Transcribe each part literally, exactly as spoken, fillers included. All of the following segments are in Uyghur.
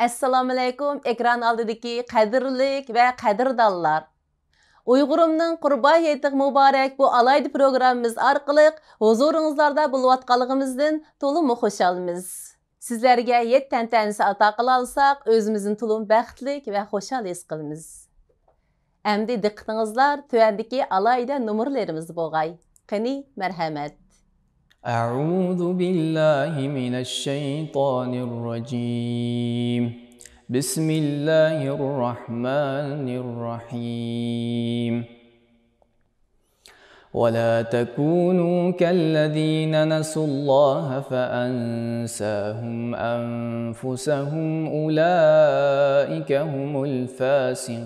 ئەسسالامۇئەلەيكۇم، ئېكران ئالدىدىكى قەدىرلىك ۋە قەدىردانلار. ئۇيغۇرۇمنىڭ قۇربان ھېيتىغا مۇبارەك بۇ ئالاھىدە پروگراممىمىز ئارقىلىق ھۇزۇرىڭىزلاردا بولۇۋاتقانلىقىمىزدىن تولىمۇ خۇشالمىز. سىزلەرگە ھېيت تەنتەنىسى ئاتا قىلالىساق، ئۆزىمىزنى تولىمۇ بەختلىك ۋە خۇشال ھېس قىلىمىز. ئەمدى دىققىتىڭىزلار تۆۋەندىكى ئالاھىدە نومۇرلىرىمىزدا بولغاي. قېنى، مەرھەمەت. أعوذ بالله من الشيطان الرجيم. بسم الله الرحمن الرحيم. ولا تكونوا كالذين نسوا الله فأنساهم أنفسهم أولئك هم الفاسقون.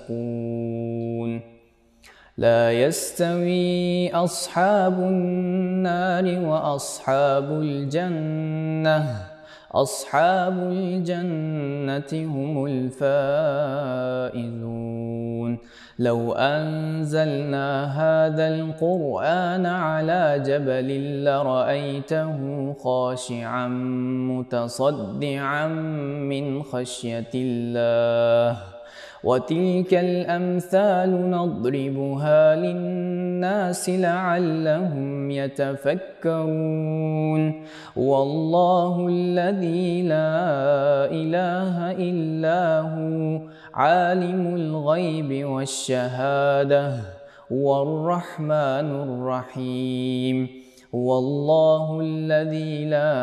لا يستوي أصحاب النار وأصحاب الجنة. أصحاب الجنة هم الفائزون. لو أنزلنا هذا القرآن على جبل لرأيته خاشعا متصدعا من خشية الله. وتلك الأمثال نضربها للناس لعلهم يتفكرون. والله الذي لا إله إلا هو عالم الغيب والشهادة هو الرحمن الرحيم. هو الله الذي لا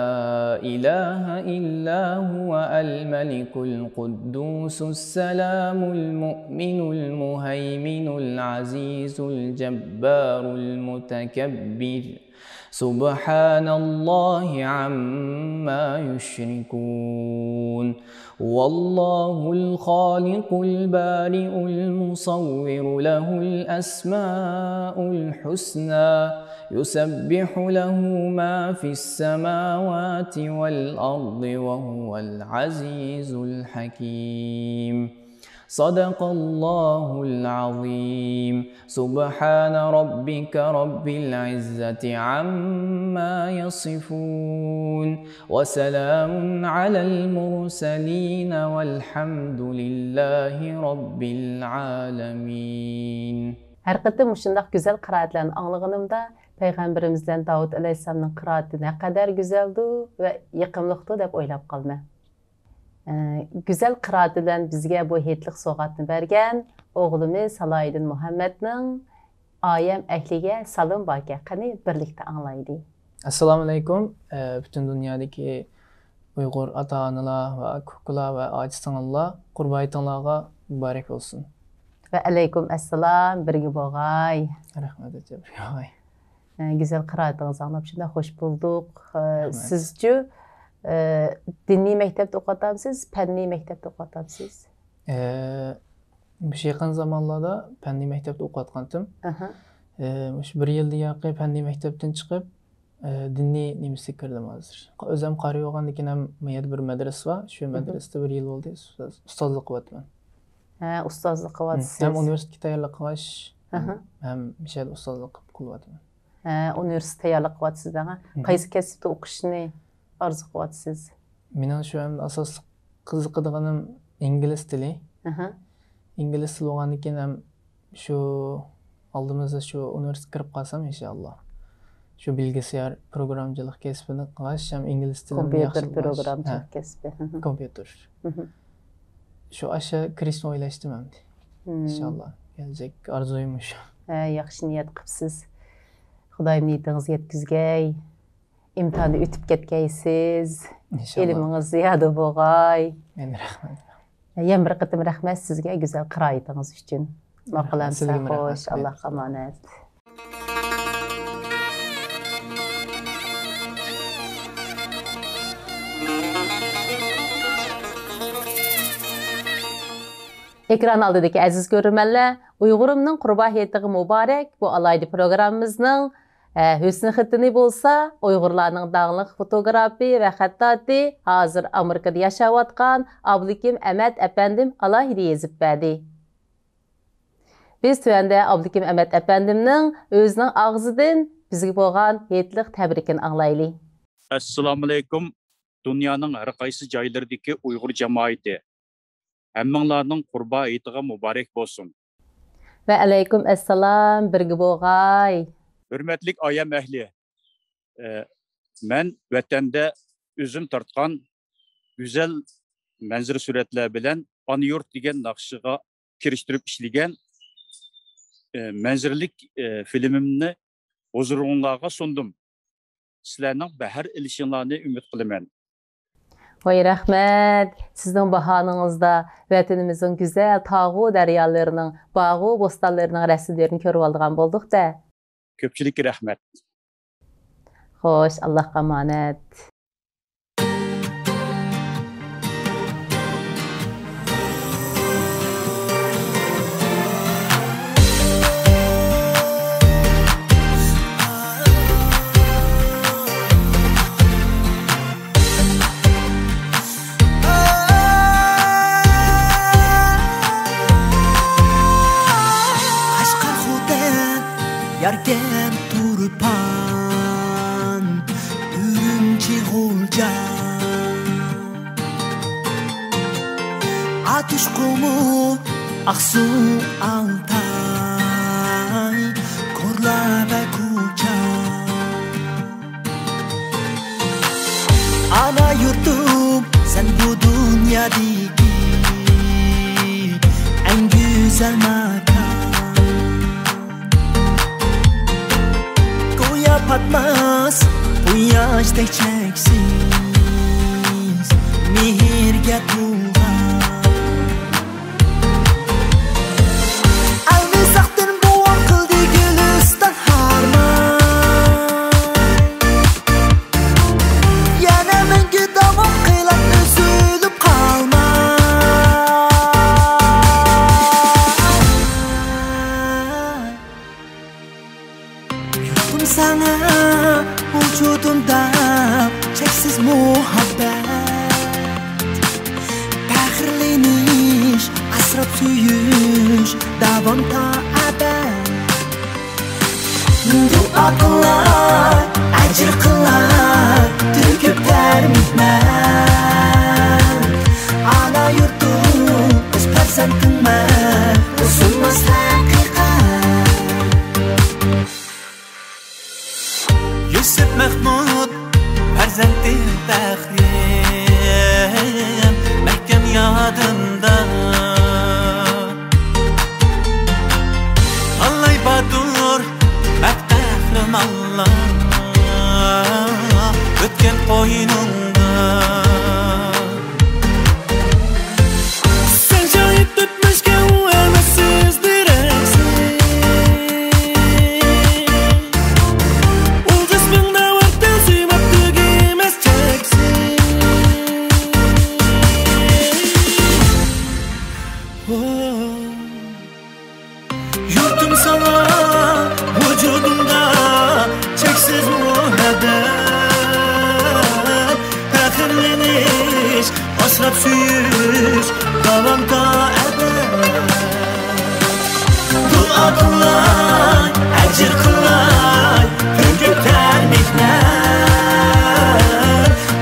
إله إلا هو الملك القدوس السلام المؤمن المهيمن العزيز الجبار المتكبر. سبحان الله عما يشركون. والله الخالق البارئ المصور له الأسماء الحسنى يسبح له ما في السماوات والأرض وهو العزيز الحكيم. صدق الله العظيم. سبحان ربك رب العزة عما يصفون. وسلام على المرسلين والحمد لله رب العالمين. ھەر قېتىم مۇشۇنداق گۈزەل قىرائەتلەرنى ئاڭلىغىنىمدا، پەيغەمبىرىمىز بىلەن داۋۇت ئەلەيھىسسالامنىڭ قىرائىتى نەقەدەر گۈزەلدۇ ۋە يېقىملىقتۇ دەپ ئويلاپ قالىمەن. ئە، گۈزەل قىرائىتى بىلەن بىزگە بۇ ھېيتلىق سوۋغاتنى بەرگەن ئوغلىمىز سالاھىدىن مۇھەممەدنىڭ ئايەم ئەھلىگە سالام باركەن. قېنى، بىرلىكتە ئاڭلايلى. ئەسسالامۇئەلەيكۇم. ئە، پۈتۈن دۇنيادىكى ئۇيغۇر ئاتا-ئانىلار ۋە ئاكا-ئۇكىلار ۋە ئاچا-سىڭىللار، قۇربان ھېيتىڭلارغا مۇبارەك بولسۇن. ۋە ئەلەيكۇم ئەسسالام، بىرگە بولغاي. رەھمەت، ئاچا، بىرگە بولغاي. ئە، گۈزەل قىرائىتىڭىزنى ئاڭلاپ شۇنداق خوش بولدۇق. ئە، رەھمەت. سىزچۇ، ئە، دىنىي مەكتەپتە ئوقۇۋاتامسىز، پەننىي مەكتەپتە ئوقۇۋاتامسىز؟ ئە، مۇشۇ يېقىن زامانلاردا پەننىي مەكتەپتە ئوقۇۋاتقانتىم. ئاھا. ئە، مۇشۇ بىر يىلدىن ياقى پەننىي مەكتەپتىن چىقىپ، ئە، دىنىي نېمىسىگە كىردىم ھازىر. ئۆزۈم قارىيوغاندىكىن ھەم مۇ يەردە بىر مەدرىسە بار، شۇ مھم. مەدرىسىدە بىر يىل بولدى، ئۇستاز-، ئۇستازلىق قىلىۋاتىمەن. ھە، ئۇستازلىق مم. قىلىۋاتىسىز. ھەم ئۇنىۋېرسىتېتكە تەييارلىق قىلغاچ، ئاھا. ھەم، ھەم مۇشۇ يەردە ئۇستازلىق قىلىپ قىلىۋاتىمەن. ھە، ئۇنىۋېرسىتېتتا تەييارلىق قىلىۋاتىسىز دەڭە. مم. قايسى كەسىپتە ئوقۇشنى ئارزۇ قىلىۋاتىسىز؟ مېنىڭ شۇ ئەمدى ئاساسلىق قىزىقىدىغىنىم ئىنگلىز تىلى. ئاھا. ئىنگلىز تىلى بولغاندىن كېيىن ھەم شۇ ئالدىمىزدا شۇ ئۇنىۋېرسىتېتقا كىرىپ قالسام، ئىنشائاللا، شۇ بىلگىسىيار پروگراممىچىلىق كەسپىنى قىلغاچ، ھەم ئىنگلىز تىلىمنى كومپيۇتېر ياخشىلىغاچ، پروگراممىچىلىق ھە. كەسپى. ھە، ھە. كومپيۇتېر. مم. شۇ ئاشۇ كىرىشنى ئويلاشتىم ئەمدى. مم. ئىنشائاللا، كېلەچەك ئارزۇيۇم شۇ. ھە، ياخشى نىيەت قىپسىز. خۇدايىم نىيىتىڭىزگە يەتكۈزگەي. ئىمتىھاننى ئۆتۈپ كەتكەيسىز. ئىنشاللا. ئىلمىڭىز زىيادە بولغاي. يەنە رەھمەت. يەنە بىر قېتىم رەھمەت سىزگە گۈزەل قىرائىتىڭىز ئۈچۈن. ماقۇل رەھمەت. ئەمىسە سىزگىمۇ رەھمەت. خوش، ئاللاھقا ئامانەت. ئېكران ئالدىدىكى ئەزىز كۆرۈرمەنلەر، ئۇيغۇرۇمنىڭ قۇربان ھېيتىغا مۇبارەك بۇ ئالاھىدە پروگراممىمىزنىڭ ھە، ھۆسنى خېتىنى بولسا ئۇيغۇرلارنىڭ داڭلىق فوتوگرافى ۋە خەتتاتى، ھازىر ئامېرىكىدا ياشاۋاتقان ئابلىكىم ئەمەت ئەپەندىم ئالاھىدە يېزىپ بەردى. بىز تۆۋەندە ئابلىكىم ئەمەت ئەپەندىمنىڭ ئۆزىنىڭ ئاغزىدىن بىزگە بولغان ھېيتلىق تەبرىكىنى ئاڭلايلى. ئەسسالامۇئەلەيكۇم، دۇنيانىڭ ھەر قايسى جايلىرىدىكى ئۇيغۇر جامائىتى، ھەممىڭلارنىڭ قۇربان ھېيتىغا مۇبارەك بولسۇن. ۋەئەلەيكۇم ئەسسالام، بىرگە بولغاي. ھۆرمەتلىك ئايەم ئەھلى، ئە، مەن ۋەتەندە ئۆزۈم تارتقان گۈزەل مەنزىرە سۈرەتلەر بىلەن ئانا يۇرت دېگەن ناخشىغا كىرىشتۈرۈپ ئىشلىگەن، ئە، مەنزىرىلىك، ئە، فىلىمىمنى ھۇزۇرۇڭلارغا سۇندۇم. سىلەرنىڭ بەھر ئېلىشىڭلارنى ئۈمىد قىلىمەن. ۋاي رەھمەت! سىزنىڭ باھانىڭىزدا ۋەتىنىمىزنىڭ گۈزەل تاغۇ دەريالىرىنىڭ، باغۇ بوستانلىرىنىڭ رەسىملىرىنى كۆرۈۋالىدىغان بولدۇق-دە. كۆپچىلىككە رەھمەت. خوش، ئاللاھقا ئامانەت. قەشقەر، خوتەن، ياركەنت، تۇرپان، ئۈرۈمچى، غۇلجا، ئاتۇش، قۇمۇل، ئاقسۇ، ئالتاي، كورلا ۋە كۇچا. ئانا يۇرتۇم، سەن بۇ دۇنيادىكى ئەڭ گۈزەل ماكان. گويا پاتماس قۇياشتەك چەكسىز مېھىرگە تولغان. ئەلمىساقتىن بوۋام قىلدى گۈلىستان ھارمان. يەنە مەڭگۈ داۋام قىلار ئۈزۈلۈپ قالماي. يۇرتۇم، ساڭا ۋۇجۇدۇمدا چەكسىز مۇھەببەت، پەخىرلىنىش، ئاسراپ سۆيۈش داۋام تا ئەبەد. دۇئا قىلاي، ئەجىر قىلاي، تۆكۈپ تەر مېھنەت. ئانا يۇرتۇم، ئۆز پەرزەنتىڭمەن، بۇ سۇنماس ھەقىقەت. يۈسۈپ مەخمۇت پەرزەنتى پەخرىم، مەھكەم يادىمدا. تاللاي باتۇر، مەرد قەھرىمانلار ئۆتكەن قوينۇڭدا. سەن شاھىت ئۆتمۈشكە، ئۇ ئەمەسسىز دېرەكسىز. ئۇ جىسمىڭدا بار تىلسىماپ تۈگىمەس چەكسىز. يۇرتۇم، ساڭا ۋۇجۇدۇمدا چەكسىز مۇھەببەت، پەخىرلىنىش، ئاسراپ سۆيۈش داۋام تا ئەبەد. دۇئا قىلاي، ئەجىر قىلاي، تۆكۈپ تەر مېھنەت.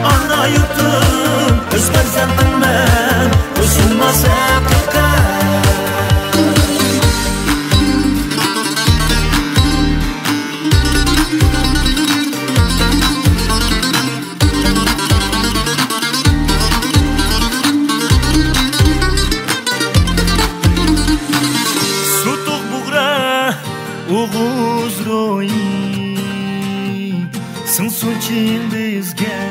ئانا يۇرتۇم، ئۆز پەرزەنتىڭمەن، بۇ سۇنماس ھەقىقەت. سۇتۇق بۇغرا، ئوغۇز روھى، سىڭسۇن چىن بىزگە.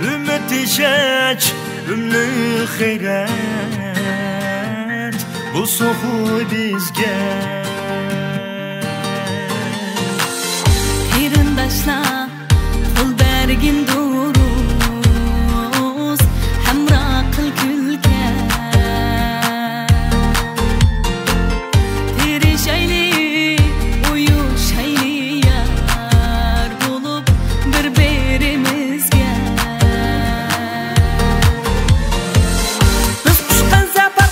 ئۈمىد ئېشەچ، ئۈملۈك غەيرەت، بۇ سوخۇي بىزگە. قېرىنداشلار، قول بەرگىن دۇرۇس، ھەمراھ قىل كۈلكە. تىرىشايلى، ئۇيۇشايلى يار بولۇپ بىر-بىرىمىزگە. بىز قۇشقان زەپەر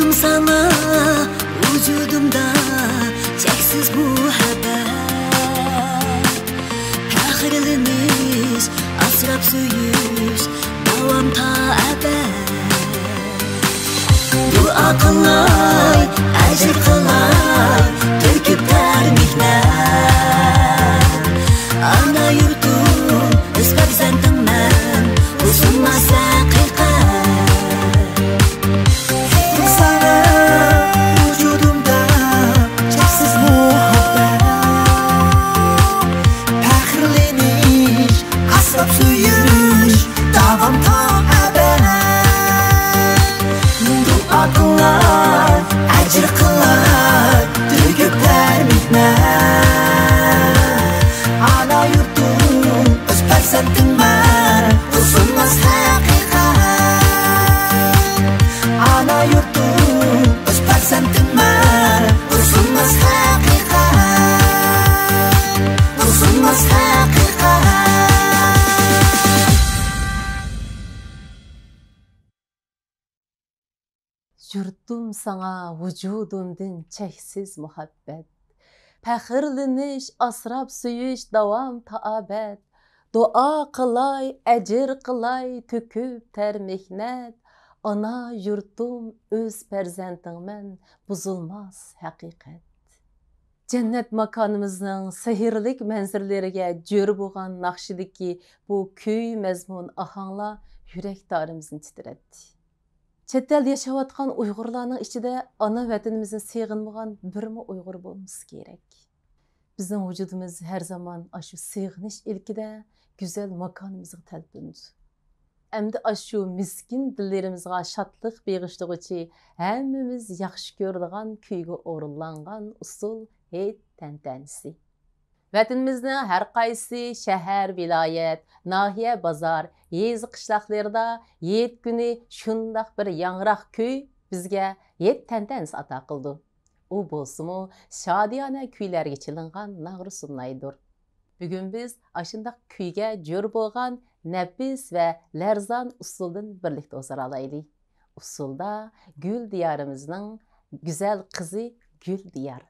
ساڭا ۋۇجۇدۇمدا چەكسىز مۇھەببەت، پەخىرلىنىش، ئاسراپ سۆيۈش، داۋام تا ئەبەد. دۇئا قىلاي، ئەجىر قىلاي، تۆكۈپ تەر مېھنەت. ئانا يۇرتۇم، ئۆز پەرزەنتىڭمەن، بۇ سۇنماس ھەقىقەت. ساڭا ۋۇجۇدۇمدا چەكسىز مۇھەببەت، پەخىرلىنىش، ئاسراپ سۆيۈش، داۋام تا ئەبەد. دۇئا قىلاي، ئەجىر قىلاي، تۆكۈپ تەر مېھنەت. ئانا يۇرتۇم، ئۆز پەرزەنتىڭمەن، بۇ سۇنماس ھەقىقەت. ئانا يۇرتۇم، ئۆز پەرزەنتىڭمەن، بۇ سۇنماس ھەقىقەت. بۇ سۇنماس ھەقىقەت. يۇرتۇم، ساڭا ۋۇجۇدۇمدىن چەكسىز مۇھەببەت، پەخىرلىنىش، ئاسراپ سۆيۈش داۋام تا ئەبەد. دۇئا قىلاي، ئەجىر قىلاي، تۆكۈپ تەر مېھنەت. ئانا يۇرتۇم، ئۆز پەرزەنتىڭمەن، بۇزۇلماس ھەقىقەت. جەننەت ماكانىمىزنىڭ سېھىرلىك مەنزىرىلىرىگە جۆر بولغان ناخشىدىكى بۇ كۈي مەزمۇن ئاھاڭلار يۈرەك تارىمىزنى تىترەتتى. چەت ئەلدە ياشاۋاتقان ئۇيغۇرلارنىڭ ئىچىدە ئانا ۋەتىنىمىزنى سېغىنمىغان بىرمۇ ئۇيغۇر بولمىسا كېرەك. بىزنىڭ ۋۇجۇدىمىز ھەر زامان ئاشۇ سېغىنىش ئىلكىدە گۈزەل ماكانىمىزغا تەلپۈنىدۇ. ئەمدى ئاشۇ مىسكىن دىللىرىمىزغا شادلىق بېغىشلىغۇچى، ھەممىمىز ياخشى كۆرىدىغان كۈيگە ئورۇنلانغان ئۇسسۇل ھېيت تەنتەنىسى. ۋەتىنىمىزنىڭ ھەر قايسى شەھەر، ۋىلايەت، ناھىيە، بازار، يېزا، قىشلاقلىرىدا ھېيت كۈنى شۇنداق بىر ياڭراق كۈي بىزگە ھېيت تەنتەنىسى ئاتا قىلىدۇ. ئۇ بولسىمۇ شادىيانە كۈيلەرگە چېلىنغان ناغرا سۇرنايدۇر. بۈگۈن بىز ئاشۇنداق كۈيگە جۆر بولغان نەپىس ۋە لەرزان ئۇسسۇلدىن بىرلىكتە ھۇزۇر ئالايلى. ئۇسسۇلدا گۈل دىيارىمىزنىڭ گۈزەل قىزى گۈلدىيار.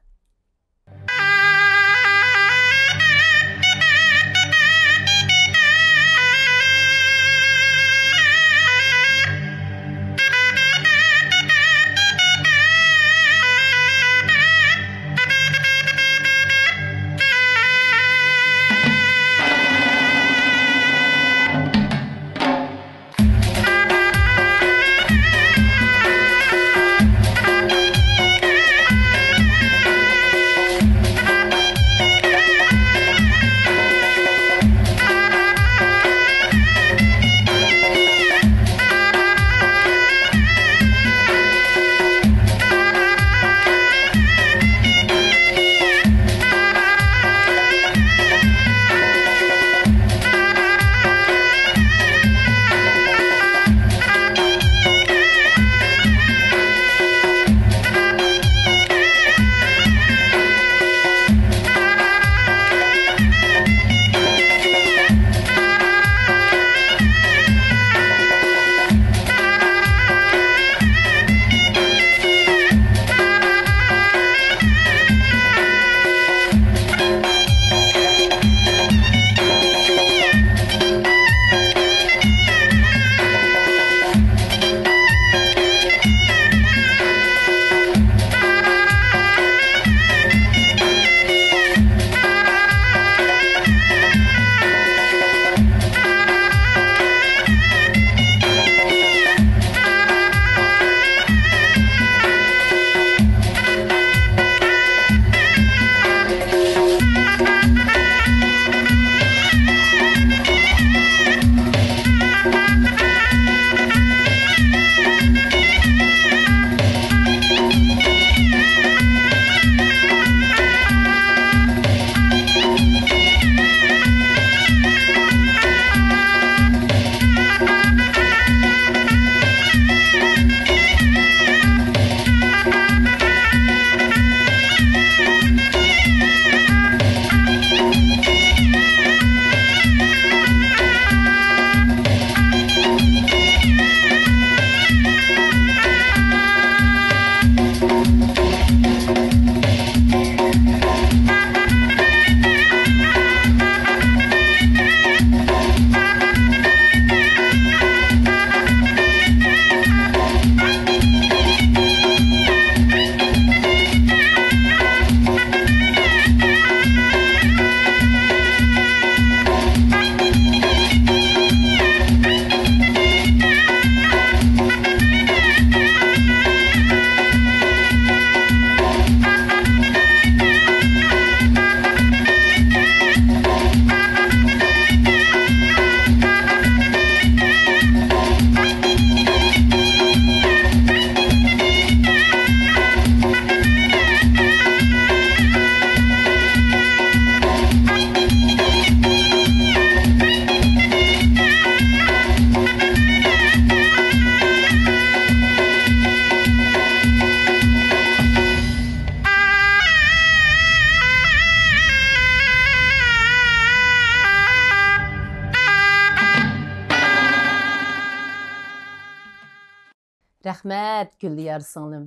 رەھمەت، گۈلدىيار سىڭلىم.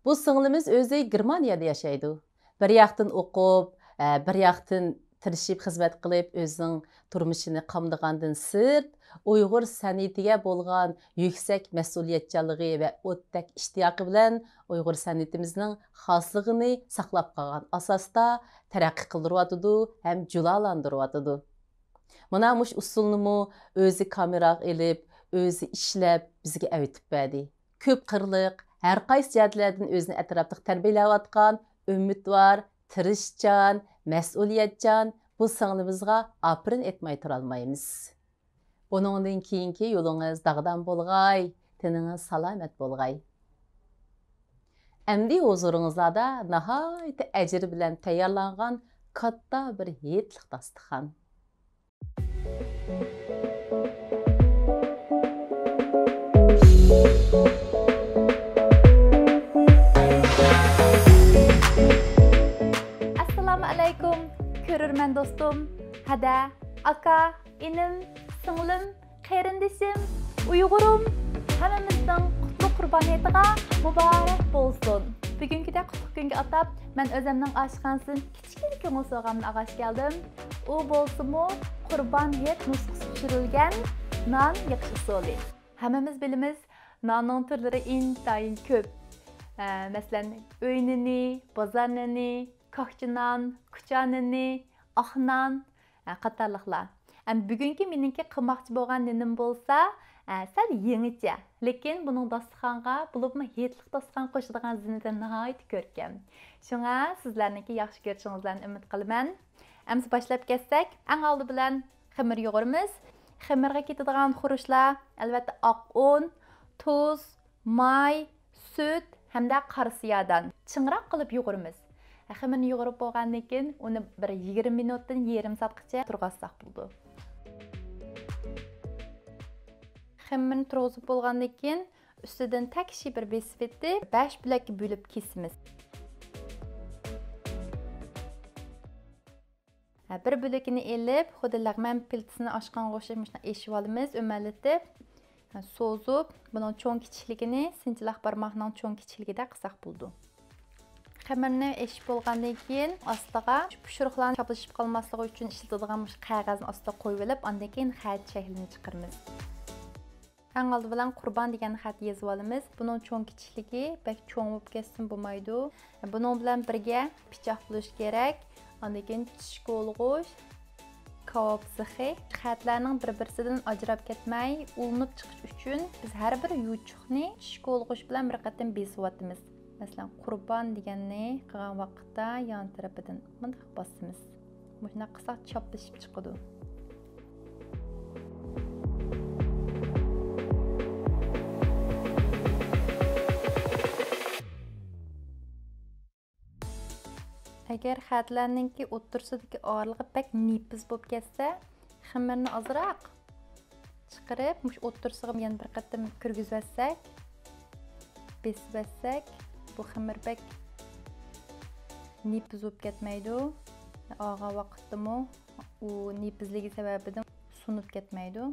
بۇ سىڭلىمىز ئۆزى گېرمانىيەدە ياشايدۇ. بىر ياقتىن ئوقۇپ، ئە، بىر ياقتىن تىرىشىپ خىزمەت قىلىپ، ئۆزىنىڭ تۇرمۇشىنى قامدىغاندىن سىرت، ئۇيغۇر سەنئىتىگە بولغان يۈكسەك مەسئۇلىيەتچانلىقى ۋە ئوتتەك ئىشتىياقى بىلەن ئۇيغۇر سەنئىتىمىزنىڭ خاسلىقىنى ساقلاپ قالغان ئاساستا تەرەققىي قىلدۇرۇۋاتىدۇ ھەم جۇلالاندۇرۇۋاتىدۇ. مانا مۇشۇ ئۇسسۇلنىمۇ ئۆزى كامېراغا ئېلىپ، ئۆزى ئىشلەپ، بىزگە ئەۋېتىپ بەردى. كۆپ قىرلىق، ھەر قايسى جەھەتلەردىن ئۆزىنى ئەتراپلىق تەربىيەلەۋاتقان ئۈمىدۋار، تىرىشچان، مەسئۇلىيەتچان بۇ سىڭلىمىزغا ئاپىرىن ئېيتماي تۇرالمايمىز. بۇنىڭدىن كېيىنكى يولىڭىز داغدام بولغاي، تېنىڭىز سالامەت بولغاي. ئەمدى ھۇزۇرىڭىزلاردا ناھايىتى ئەجىر بىلەن تەييارلانغان كاتتا بىر ھېيتلىق داستىخان. ئەسسالامۇ ئەلەيكۇم، كۆرۈرمەن دوستۇم، ھەدە، ئاكا، ئىنىم، سىڭلىم، قېرىندىشىم، ئۇيغۇرۇم، ھەممىمىزنىڭ قۇتلۇق قۇربان ھېيتىغا مۇبارەك بولسۇن! بۈگۈنكىدەك قۇتلۇق كۈنگە ئاتاپ، مەن ئۆزەمنىڭ ئاشخانىسىدىن كىچىككىنە كۆڭۈل سوۋغامنى ئالغاچ كەلدىم. ئۇ بولسىمۇ قۇربان ھېيت نۇسخىسى چۈشۈرۈلگەن نان يېقىش ئۇسۇلى. ھەممىمىز بىلىمىز، ناننىڭ تۈرلىرى ئىنتايىن كۆپ. ئە، مەسىلەن، ئۆي نېنى، بازار نېنى، كاكچا نان، كۇچا نېنى، ئاق نان، ئە، قاتارلىقلار. ئەم، بۈگۈنكى مېنىڭكى قىلماقچى بولغان نېنىم بولسا، ئە، سەل يېڭىچە، لېكىن بۇنىڭ داستىخانغا، بولۇپمۇ ھېيتلىق داستىخان قوشىدىغان زىننىتى ناھايىتى كۆركەم. شۇڭا سىزلەرنىڭكى ياخشى كۆرۈشىڭىزلەرنى ئۈمىد قىلىمەن. ئەمسە باشلاپ كەتسەك، ئەڭ ئالدى بىلەن خېمىر يۇغۇرىمىز. خېمىرغا كېتىدىغان خۇرۇچلار، ئەلۋەتتە، ئاق ئۇن، تۇز، ماي، سۈت ھەمدە قارا سىيادان چىڭراق قىلىپ يۇغۇرىمىز. خېمىرنى يۇغۇرۇپ بولغاندىن كېيىن، ئۇنى بىر يىگىرمە مىنۇتتىن يېرىم سائەتقىچە تۇرغۇزساق بولىدۇ. خېمىرنى تۇرغۇزۇپ بولغاندىن كېيىن، ئۈستىدىن تەكشى بىر بېسىۋېتىپ، بەش بۆلەككە بۆلۈپ كېسىمىز. ھە، بىر بۆلىكىنى ئېلىپ، خۇددى لەغمەن پىلتىسىنى ئاچقانغا ئوخشاش مۇشۇنداق ئېچىۋالىمىز، ئۆمەلىتىپ. ھە، سوزۇپ، بۇنىڭ چوڭ كىچىكلىكىنى سىنچىلاق بارماقنىڭ چوڭ كىچىكلىكىدەك قىلساق بولىدۇ. خېمىرنى ئېچىپ بولغاندىن كېيىن، ئاستىغا شۇ پۇشۇرۇقلارنى چاپلىشىپ قالماسلىقى ئۈچۈن ئىشلىتىدىغان مۇشۇ قەغەزنى ئاستىغا قويۇۋېلىپ، ئاندىن كېيىن خەت شەكلىنى چىقىرىمىز. ئەڭ ئالدى بىلەن قۇربان دېگەن خەت يېزىۋالىمىز. بۇنىڭ چوڭ كىچىكلىكى بەك چوڭ بولۇپ كەتسىمۇ بولمايدۇ. بۇنىڭ بىلەن بىرگە پىچاق بولۇشى كېرەك. ئاندىن كېيىن چىشكا ئۇلىغۇش، كاۋاپ زىخى. خەتلەرنىڭ بىر-بىرسىدىن ئاجراپ كەتمەي ئۇلىنىپ چىقىش ئۈچۈن بىز ھەر بىر يوچۇقنى چىشكا ئۇلىغۇش بىلەن بىر قېتىم بېسىۋاتىمىز. مەسىلەن، قۇربان دېگەننى قىلغان ۋاقىتتا يان تەرىپىدىن مۇنداق باسىمىز. مۇشۇنداق قىلساق چاپلىشىپ چىقىدۇ. ئەگەر خەتلەرنىڭكى ئوتتۇرىسىدىكى ئارىلىقى بەك نېپىز بولۇپ كەتسە، خېمىرنى ئازراق چىقىرىپ، مۇشۇ ئوتتۇرىسىغا يەنە بىر قېتىم كىرگۈزۈۋەتسەك، بېسىۋەتسەك، بۇ خېمىر بەك نېپىز بولۇپ كەتمەيدۇ. ئالغان ۋاقىتتىمۇ ئۇ نېپىزلىكى سەۋەبىدىن سۇنۇپ كەتمەيدۇ.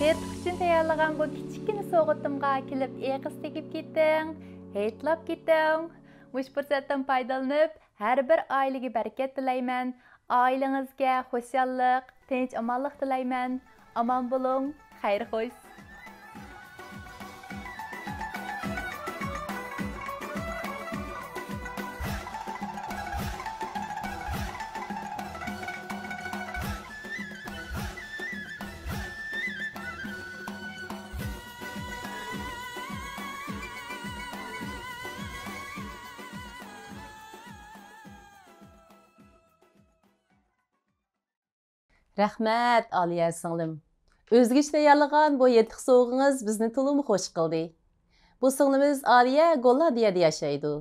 ھېيتلىق ئۈچۈن تەييارلىغان بۇ كىچىككىنە سوۋغىتىمغا كېلىپ ئېغىز تېگىپ كېتىڭ، ھېيتلاپ كېتىڭ. مۇشۇ پۇرسەتتىن پايدىلىنىپ، ھەر بىر ئائىلىگە بەرىكەت تىلەيمەن. ئائىلىڭىزگە خۇشاللىق، تىنچ-ئامانلىق تىلەيمەن. ئامان بولۇڭ، خەير خوش. رەھمەت، ئالىيە سىڭلىم. ئۆزگىچە تەييارلىغان بۇ ھېيتلىق سوۋغىڭىز بىزنى تولىمۇ خوش قىلدى. بۇ سىڭلىمىز ئالىيە گوللاندىيەدە ياشايدۇ.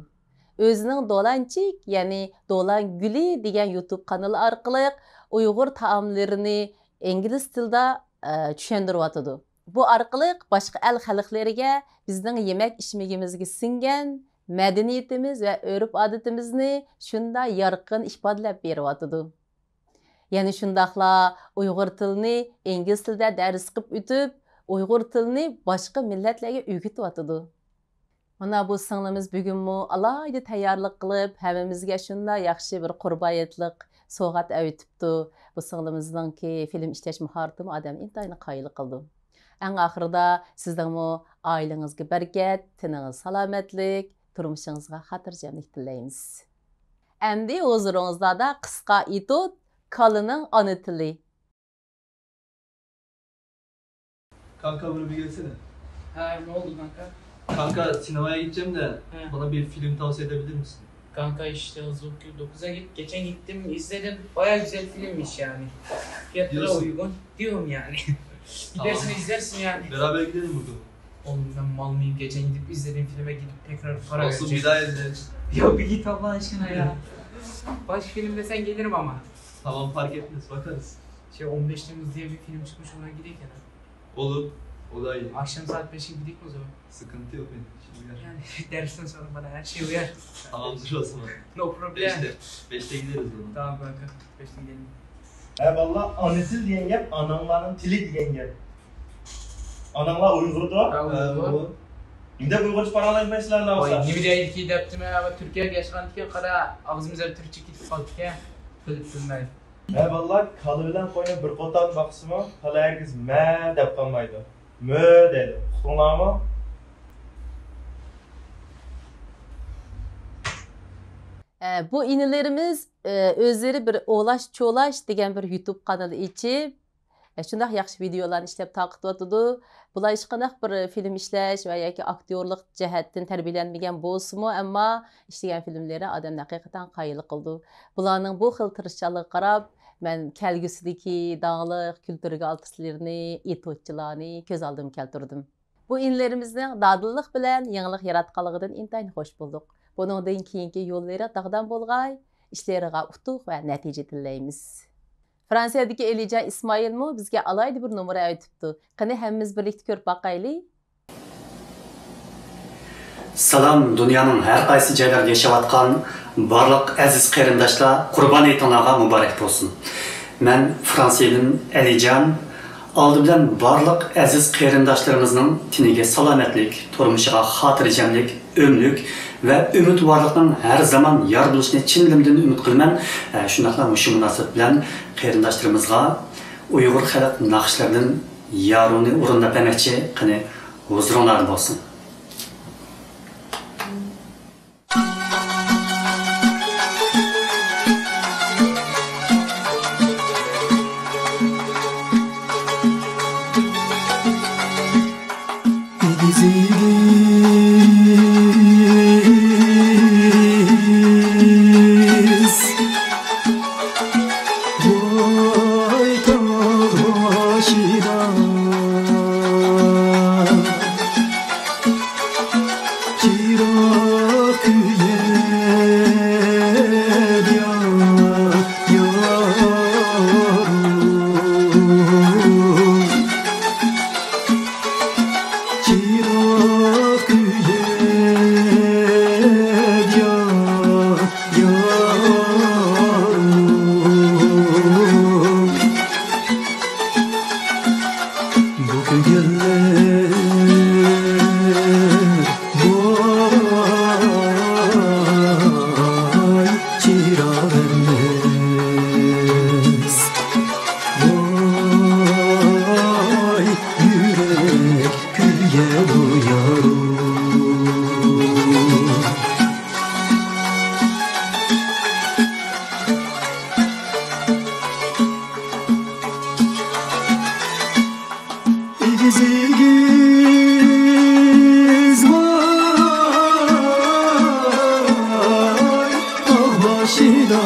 ئۆزىنىڭ دولانچىك، يەنى دولان گۈلى دېگەن يۇتۇب قانىلى ئارقىلىق ئۇيغۇر تائاملىرىنى ئىنگلىز تىلىدا، ئە، چۈشەندۈرۈۋاتىدۇ. بۇ ئارقىلىق باشقا ئەل خەلقلىرىگە بىزنىڭ يېمەك-ئىچمىكىمىزگە سىڭگەن مەدەنىيىتىمىز ۋە ئۆرپ-ئادىتىمىزنى شۇنداق يارقىن ئىپادىلەپ بېرىۋاتىدۇ. يەنە شۇنداقلا ئۇيغۇر تىلىنى ئىنگلىز تىلىدا دەرس قىلىپ ئۆتۈپ، ئۇيغۇر تىلىنى باشقا مىللەتلەرگە ئۆگىتىۋاتىدۇ. مانا بۇ سىڭلىمىز بۈگۈنمۇ ئالاھىدە تەييارلىق قىلىپ، ھەممىمىزگە شۇنداق ياخشى بىر قۇربان ھېيتلىق سوۋغات ئەۋېتىپتۇ. بۇ سىڭلىمىزنىڭكى فىلىم ئىشلەش ماھارىتىمۇ ئادەمنى ئىنتايىن قايىل قىلىدۇ. ئەڭ ئاخىرىدا سىزنىڭمۇ ئائىلىڭىزگە بەرىكەت، تېنىڭىزگە سالامەتلىك، تۇرمۇشىڭىزغا خاتىرجەملىك تىلەيمىز. ئەمدى ھۇزۇرۇڭىزلاردا قىسقا ئېتيۇد، كالىنىڭ ئانا تىلى. Kanka, bunu bir gelsene. Ha, ne oldu kanka? Kanka, sinemaya gideceğim de He. bana bir film tavsiye edebilir misin? Kanka, işte Hazreti dokuz'a git. Geçen gittim, izledim. Baya güzel filmmiş yani. Fiyatları Diyorsun. uygun. Diyorum yani. Tamam. Gidersin, izlersin yani. Beraber gidelim bugün. Oğlum, ben mal mıyım? Geçen gidip izlediğim filme gidip tekrar para Olsun, verecek. Bir daha izleriz. Ya bir git Allah aşkına ya. Başka film desen gelirim ama. Tamam, fark etmez, bakarız. Şey, on beş Temmuz diye bir film çıkmış, ona gidelim ya. Olur. O da iyi. Akşam saat beşe gidelim o zaman. Sıkıntı yok benim. Şimdi uyar. Yani dersten sonra bana her şey uyar. Tamamdır o zaman. No problem. Beşte. Beşte gideriz o zaman. Tamam kanka. Beşte gidelim. He valla, ana til degan gap, ananglarning tili degan gap. Ananglar Uyg'urda. Ha, Uyg'ur. Nima deb Uyg'urcha paranglaymaysiz lan? Voy, nima deydi debdimi, Turkiyaga yashag'andikan qara, og'zimizdan turkcha ketib qoldikan, bilib bilmay. ھە بالىلار، كالا بىلەن قوينى بىر قوتان باقسىمۇ، كالا ھەرگىز مە دەپ قالمايدۇ. مۆ دەيدۇ. ئۇقتۇڭلارمۇ؟ ئە، بۇ ئىنىلىرىمىز، ئە، ئۆزلىرى بىر ئولاش چولاش دېگەن بىر يۇتۇب قانىلى ئېچىپ، ئە، شۇنداق ياخشى ۋىدىيولارنى ئىشلەپ تارقىتىۋاتىدۇ. بۇلار ھېچقانداق بىر فىلىم ئىشلەش ۋە ياكى ئاكتيورلۇق جەھەتتىن تەربىيەلەنمىگەن بولسىمۇ، ئەمما ئىشلىگەن فىلىملىرى ئادەمنى ھەقىقەتەن قايىل قىلىدۇ. بۇلارنىڭ بۇ خىل تىرىشچانلىقىغا قاراپ، مەن كەلگۈسىدىكى داڭلىق كۈلتۈرگە ئالتىسلىرىنى، ئېتوتچىلارنى كۆز ئالدىمغا كەلتۈردۈم. بۇ ئىنىلىرىمىزنىڭ دادىللىق بىلەن يېڭىلىق ياراتقانلىقىدىن ئىنتايىن خوش بولدۇق. بۇنىڭدىن كېيىنكى يوللىرى داغدام بولغاي، ئىشلىرىغا ئۇتۇق ۋە نەتىجە تىلەيمىز. فرانسىيەدىكى ئەلىجان ئىسمائىلمۇ بىزگە ئالاھىدە بىر نومۇر ئەۋېتىپتۇ. قېنى، ھەممىمىز بىرلىكتە كۆرۈپ باقايلى. سالام، دۇنيانىڭ ھەر قايسى جايلىرىدا ياشاۋاتقان بارلىق ئەزىز قېرىنداشلار، قۇربان ھېيتىڭلارغا مۇبارەك بولسۇن. مەن فرانسىيەدىن ئەلىجان. ئالدى بىلەن بارلىق ئەزىز قېرىنداشلىرىمىزنىڭ تېنىگە سالامەتلىك، تۇرمۇشىغا خاتىرجەملىك، ئۆملۈك ۋە ئۈمىدۋارلىقنىڭ ھەر زامان يار بولۇشىنى چىن دىلىمدىن ئۈمىد قىلىمەن. ئە، شۇنداقلا مۇشۇ مۇناسىۋەت بىلەن قېرىنداشلىرىمىزغا ئۇيغۇر خەلق ناخشىلىرىدىن يارۇنى ئورۇنداپ بەرمەكچى. قېنى، ھۇزۇرۇڭلاردا بولسۇن. ئېگىز-ئېگىز بوي تاغ باشىدا، چىراغ كۆيەر يا، يا. چىراغ كۆيەر يا، يا. بۇ كۆڭۈللەر ۋاي چىراغ ئەمەس، ۋاي يۈرەك كۆيەدۇ يارۇ. ئېگىز-ئېگىز ۋاي تاغ باشىدا.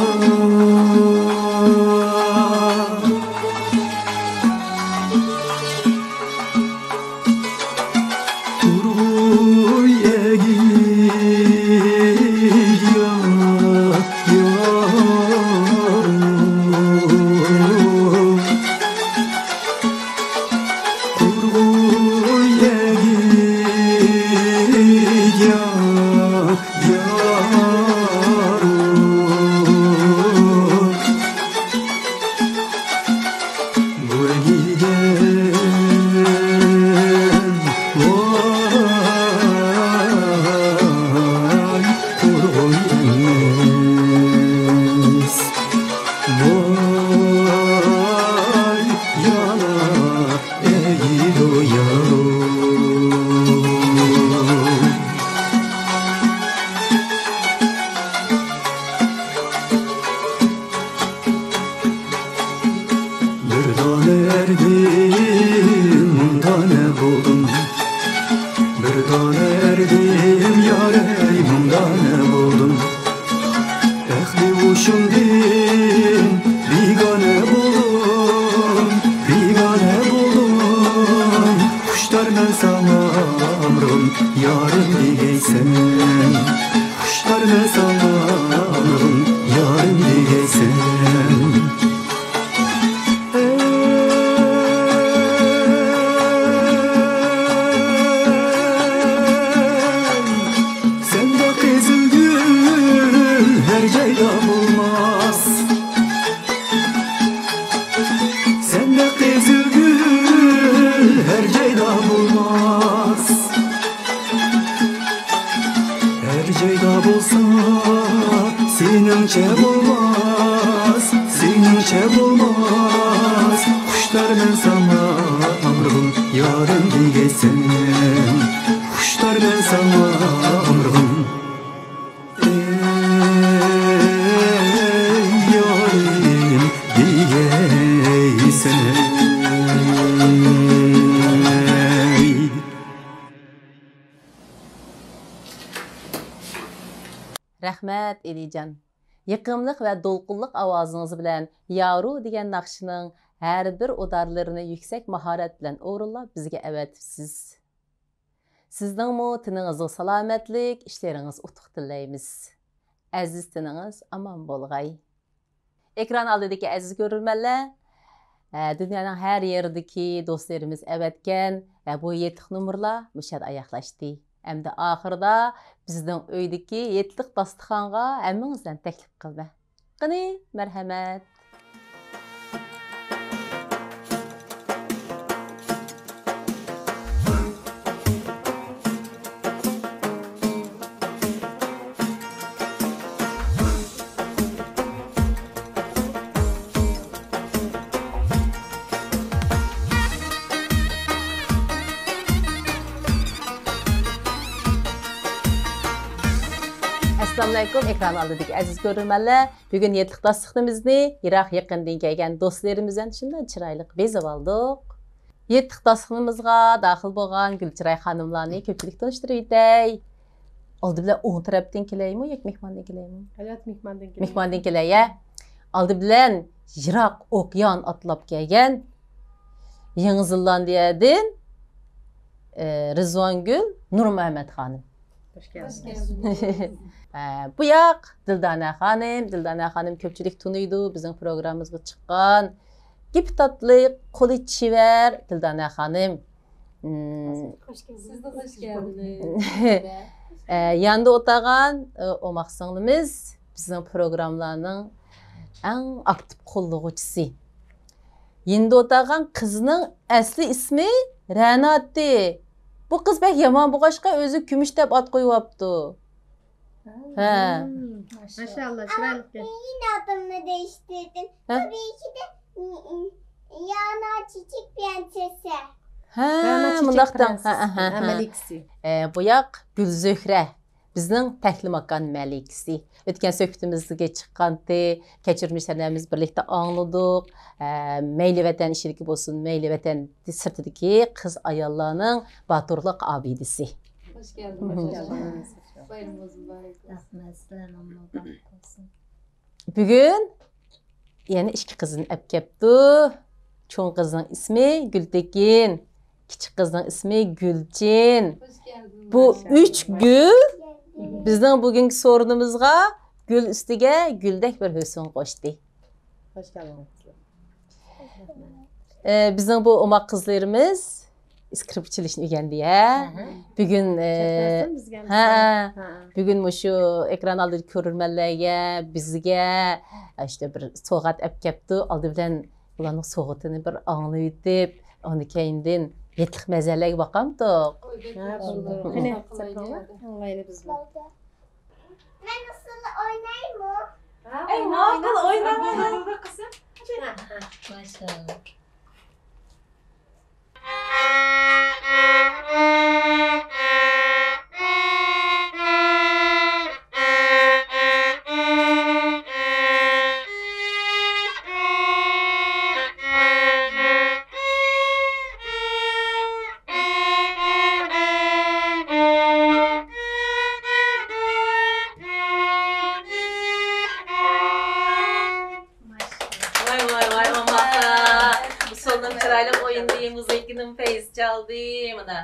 تۇرغۇي ئەگىز يا، يا. ۋاي دېگەن، ۋاي قۇرغۇي ئەمەس. ۋاي يالا ئەيدۇ يارۇ. بىر دانە ئەردىم، مۇڭدانە بولدۇم. بىر دانە ئەردىم، يارەي، مۇڭدانە بولدۇم. ئەقلى ھوشۇمدىن بىگانە بولدۇم، بىگانە بولدۇم. خۇشتارمەن ساڭا ئامرىغىم، يارىم دېگەيسەن. خۇشتارمەن ساڭا ئامرىغىم، يارىم دېگەيسەن. سەندەك قىزىل گۈل ھەر جايدا بولماس. سەندەك قىزىل گۈل ھەر جايدا بولماس. ھەر جايدا بولسا، سېنىڭچە بولماس، سېنىڭچە بولماس. خۇشتارمەن ساڭا ئامرىغىم، يارىم دېگەيسەن. خۇشتارمەن ساڭا ئامرىغىم. ئەي يارىم دېگەيسەن. رەھمەت، ئېلىجان. يېقىملىق ۋە دولقۇنلۇق ئاۋازىڭىز بىلەن يارۇ دېگەن ناخشىنىڭ ھەر بىر ئۇدارلىرىنى يۈكسەك ماھارەت بىلەن ئورۇنلاپ بىزگە ئەۋەتىپسىز. سىزنىڭمۇ تېنىڭىزغا سالامەتلىك، ئىشلىرىڭىز ئۇتۇق تىلەيمىز. ئەزىز تېنىڭىز ئامان بولغاي. ئېكران ئالدىدىكى ئەزىز كۆرۈرمەنلەر، ئە، دۇنيانىڭ ھەر يېرىدىكى دوستلىرىمىز ئەۋەتكەن، ئە، بۇ يېتىلىق نومۇرلار مۇشۇ يەردە ئاياغلاشتى. ئەمدى ئاخىرىدا بىزنىڭ ئۆيدىكى يېتىلىق داستىخانغا ھەممىڭىزنى تەكلىپ قىلىمەن. قېنى، مەرھەمەت. ئەسسالامۇئەلەيكۇم، ئېكران ئالدىدىكى ئەزىز كۆرۈرمەنلەر. بۈگۈن يېتىلىق داستىخىنىمىزنى يىراق يېقىندىن كەلگەن دوستلىرىمىز بىلەن شۇنداق چىرايلىق بېزىۋالدۇق. يېتىلىق داستىخىنىمىزغا داخىل بولغان گۈلچىراي خانىملارنى كۆپچىلىككە تونۇشتۇرۇۋېتەي. ئالدى بىلەن ئوڭ تەرەپتىن كېلەيمۇ ياكى مېھماندىن كېلەيمۇ؟ ئەلۋەتتە، مېھماندىن كېلەي. مېھماندىن كېلەي، يە. ئالدى بىلەن يىراق ئوكيان ئاتلاپ كەلگەن يېڭى زېلاندىيەدىن، ئە، رىزۋانگۈل نۇرمۇھەممەت خانىم. خوش كەلدىڭىز. ئە، بۇ ياق دىلدانە خانىم. دىلدانە خانىم كۆپچىلىك تونۇيدۇ، بىزنىڭ پروگراممىمىزغا چىققان. گېپى تاتلىق، قولى چېۋەر دىلدانە خانىم. مم. خوش كەلدىڭىز. سىزنى خوش كەلدىڭىز. ئە، ياندا ئولتۇرغان، ئە، ئوماق سىڭلىمىز بىزنىڭ پروگراممىلارنىڭ ئەڭ ئاكتىپ قوللىغۇچىسى. يېنىدا ئولتۇرغان قىزنىڭ ئەسلى ئىسمى رەناتى. بۇ قىز بەك يامان بولغاچقا، ئۆزى كۈمۈش دەپ ئات قويۇۋاپتۇ. ھە. ماشائاللا، چىرايلىق گەپ. مېنىڭ ئاتىمنى دېيىشتىن. ھە؟ تەبىئىي كىدە، يانا چېچەك پرىنسېسسا. ھە، رەنا چېچەك مۇنداق دەڭ. پرىنسېسسا. ھە، ھە، ھە، ھە. مەلىكىسى. ئە، بۇ ياق گۈلزۆھرە. بىزنىڭ تەكلىماكان مەلىكىسى. ئۆتكەن سۆھبىتىمىزگە چىققانتى، كەچۈرمىشلەرنى ھەممىمىز بىرلىكتە ئاڭلىدۇق. ئە، مەيلى ۋەتەن ئىچىدىكى بولسۇن، مەيلى ۋەتەن سىرتىدىكى قىز ئاياللارنىڭ باتۇرلۇق ئابىدىسى. خوش كەلدىڭىز. خوش كەلدىڭىز. بايرىمىڭىز مۇبارەك بولسۇن. رەھمەت، سىلەرنىڭ مۇبارەك بولسۇن. بۈگۈن يەنە ئىككى قىزنى ئەپ كەپتۇ. چوڭ قىزنىڭ ئىسمى گۈلتېكىن، كىچىك قىزنىڭ ئىسمى گۈلچىن. بۇ ئۈچ گۈل بىزنىڭ بۈگۈنكى سورۇنىمىزغا گۈل ئۈستىگە گۈلدەك بىر ھۆسن قوشتى. خوش كەلدىڭىز. ئە، بىزنىڭ بۇ ئوماق قىزلىرىمىز ئىسكرىپكا چېلىشنى ئۆگەندى، ھە؟ ئەھە. بۈگۈن، ئە، چەتنەستىن بىزگە ھە، مىسال. ھە. بۈگۈن مۇشۇ ئېكران ئالدىدىكى كۆرۈرمەنلەرگە، بىزگە، ئە، ئىشتە بىر سوۋغات ئەپ كەپتۇ. ئالدى بىلەن بۇلارنىڭ سوغىتىنى بىر ئاڭلىۋېتىپ، ئاندىن كەينىدىن ھېيتلىق مەزەنلەرگە باقامتۇق؟ ھە، بولىدۇ. قېنى، ئاڭلايلى بىزمۇ. مەن ئۇسسۇلنى ئوينايمۇ؟ ھە، ئەي، ئوينا، ماقۇل، ئوينا، ئوينا. ماشائاللا. ۋاي، ۋاي، ۋاي، ئوماقا. ئۇسسۇلنىڭ چىرايلىق ئوينىدى، مۇزىكىنىڭ پەيزى چالدى. مانا.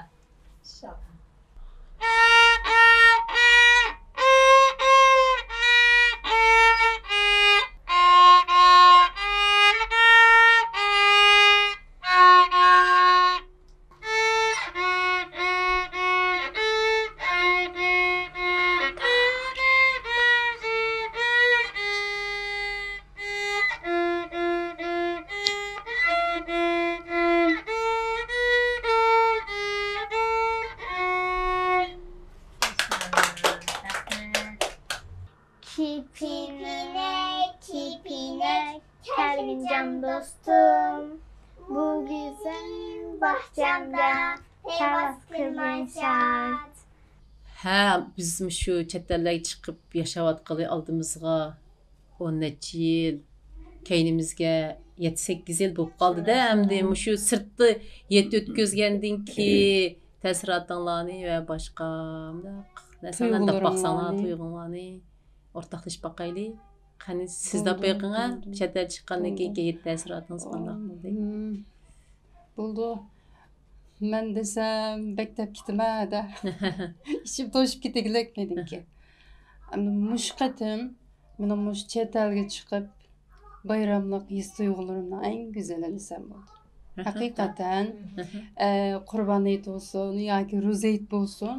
كېپىنەك، كېپىنەك، كەلگىن جان دوستۇم، بۇ گۈزەل باغچامدا پەرۋاز قىلماي شاد. ھە، بىز مۇشۇ چەت ئەللەرگە چىقىپ ياشاۋاتقىلى ئالدىمىزغا ئون نەچچە يىل، كەينىمىزگە يەتتە، سەككىز يىل بولۇپ قالدى-دە، ئەمدى مۇشۇ سىرتتا ھېيت ئۆتكۈزگەندىن كېيىن تەسىراتىڭلارنى ۋە باشقا مۇنداق نەرسىلەرنى دەپ باقساڭلار، تۇيغۇلىرىڭلارنى. تۇيغۇلىرىڭلارنى ئورتاقلىشىپ باقايلى. قېنى، سىز دەپ بولدى، بېقىڭە، بولدى. چەت ئەل چىققاندىن كېيىنكى ھېيت تەسىراتىڭىز قانداق بولدى؟ بولدى. مم. بولدى. مەن دېسەم، بەك دەپ كېتىمەن-دە. ئىچىم توشۇپ كېتىگلەك مېنىڭكى. ئەمدى مۇشۇ قېتىم مېنىڭ مۇشۇ چەت ئەلگە چىقىپ، بايراملىق ھېس تۇيغۇلىرىمنىڭ ئەڭ گۈزىلى دېسەم بولىدۇ. ھەقىقەتەن، ئە، قۇربان ھېيت بولسۇن ياكى روزا ھېيت بولسۇن،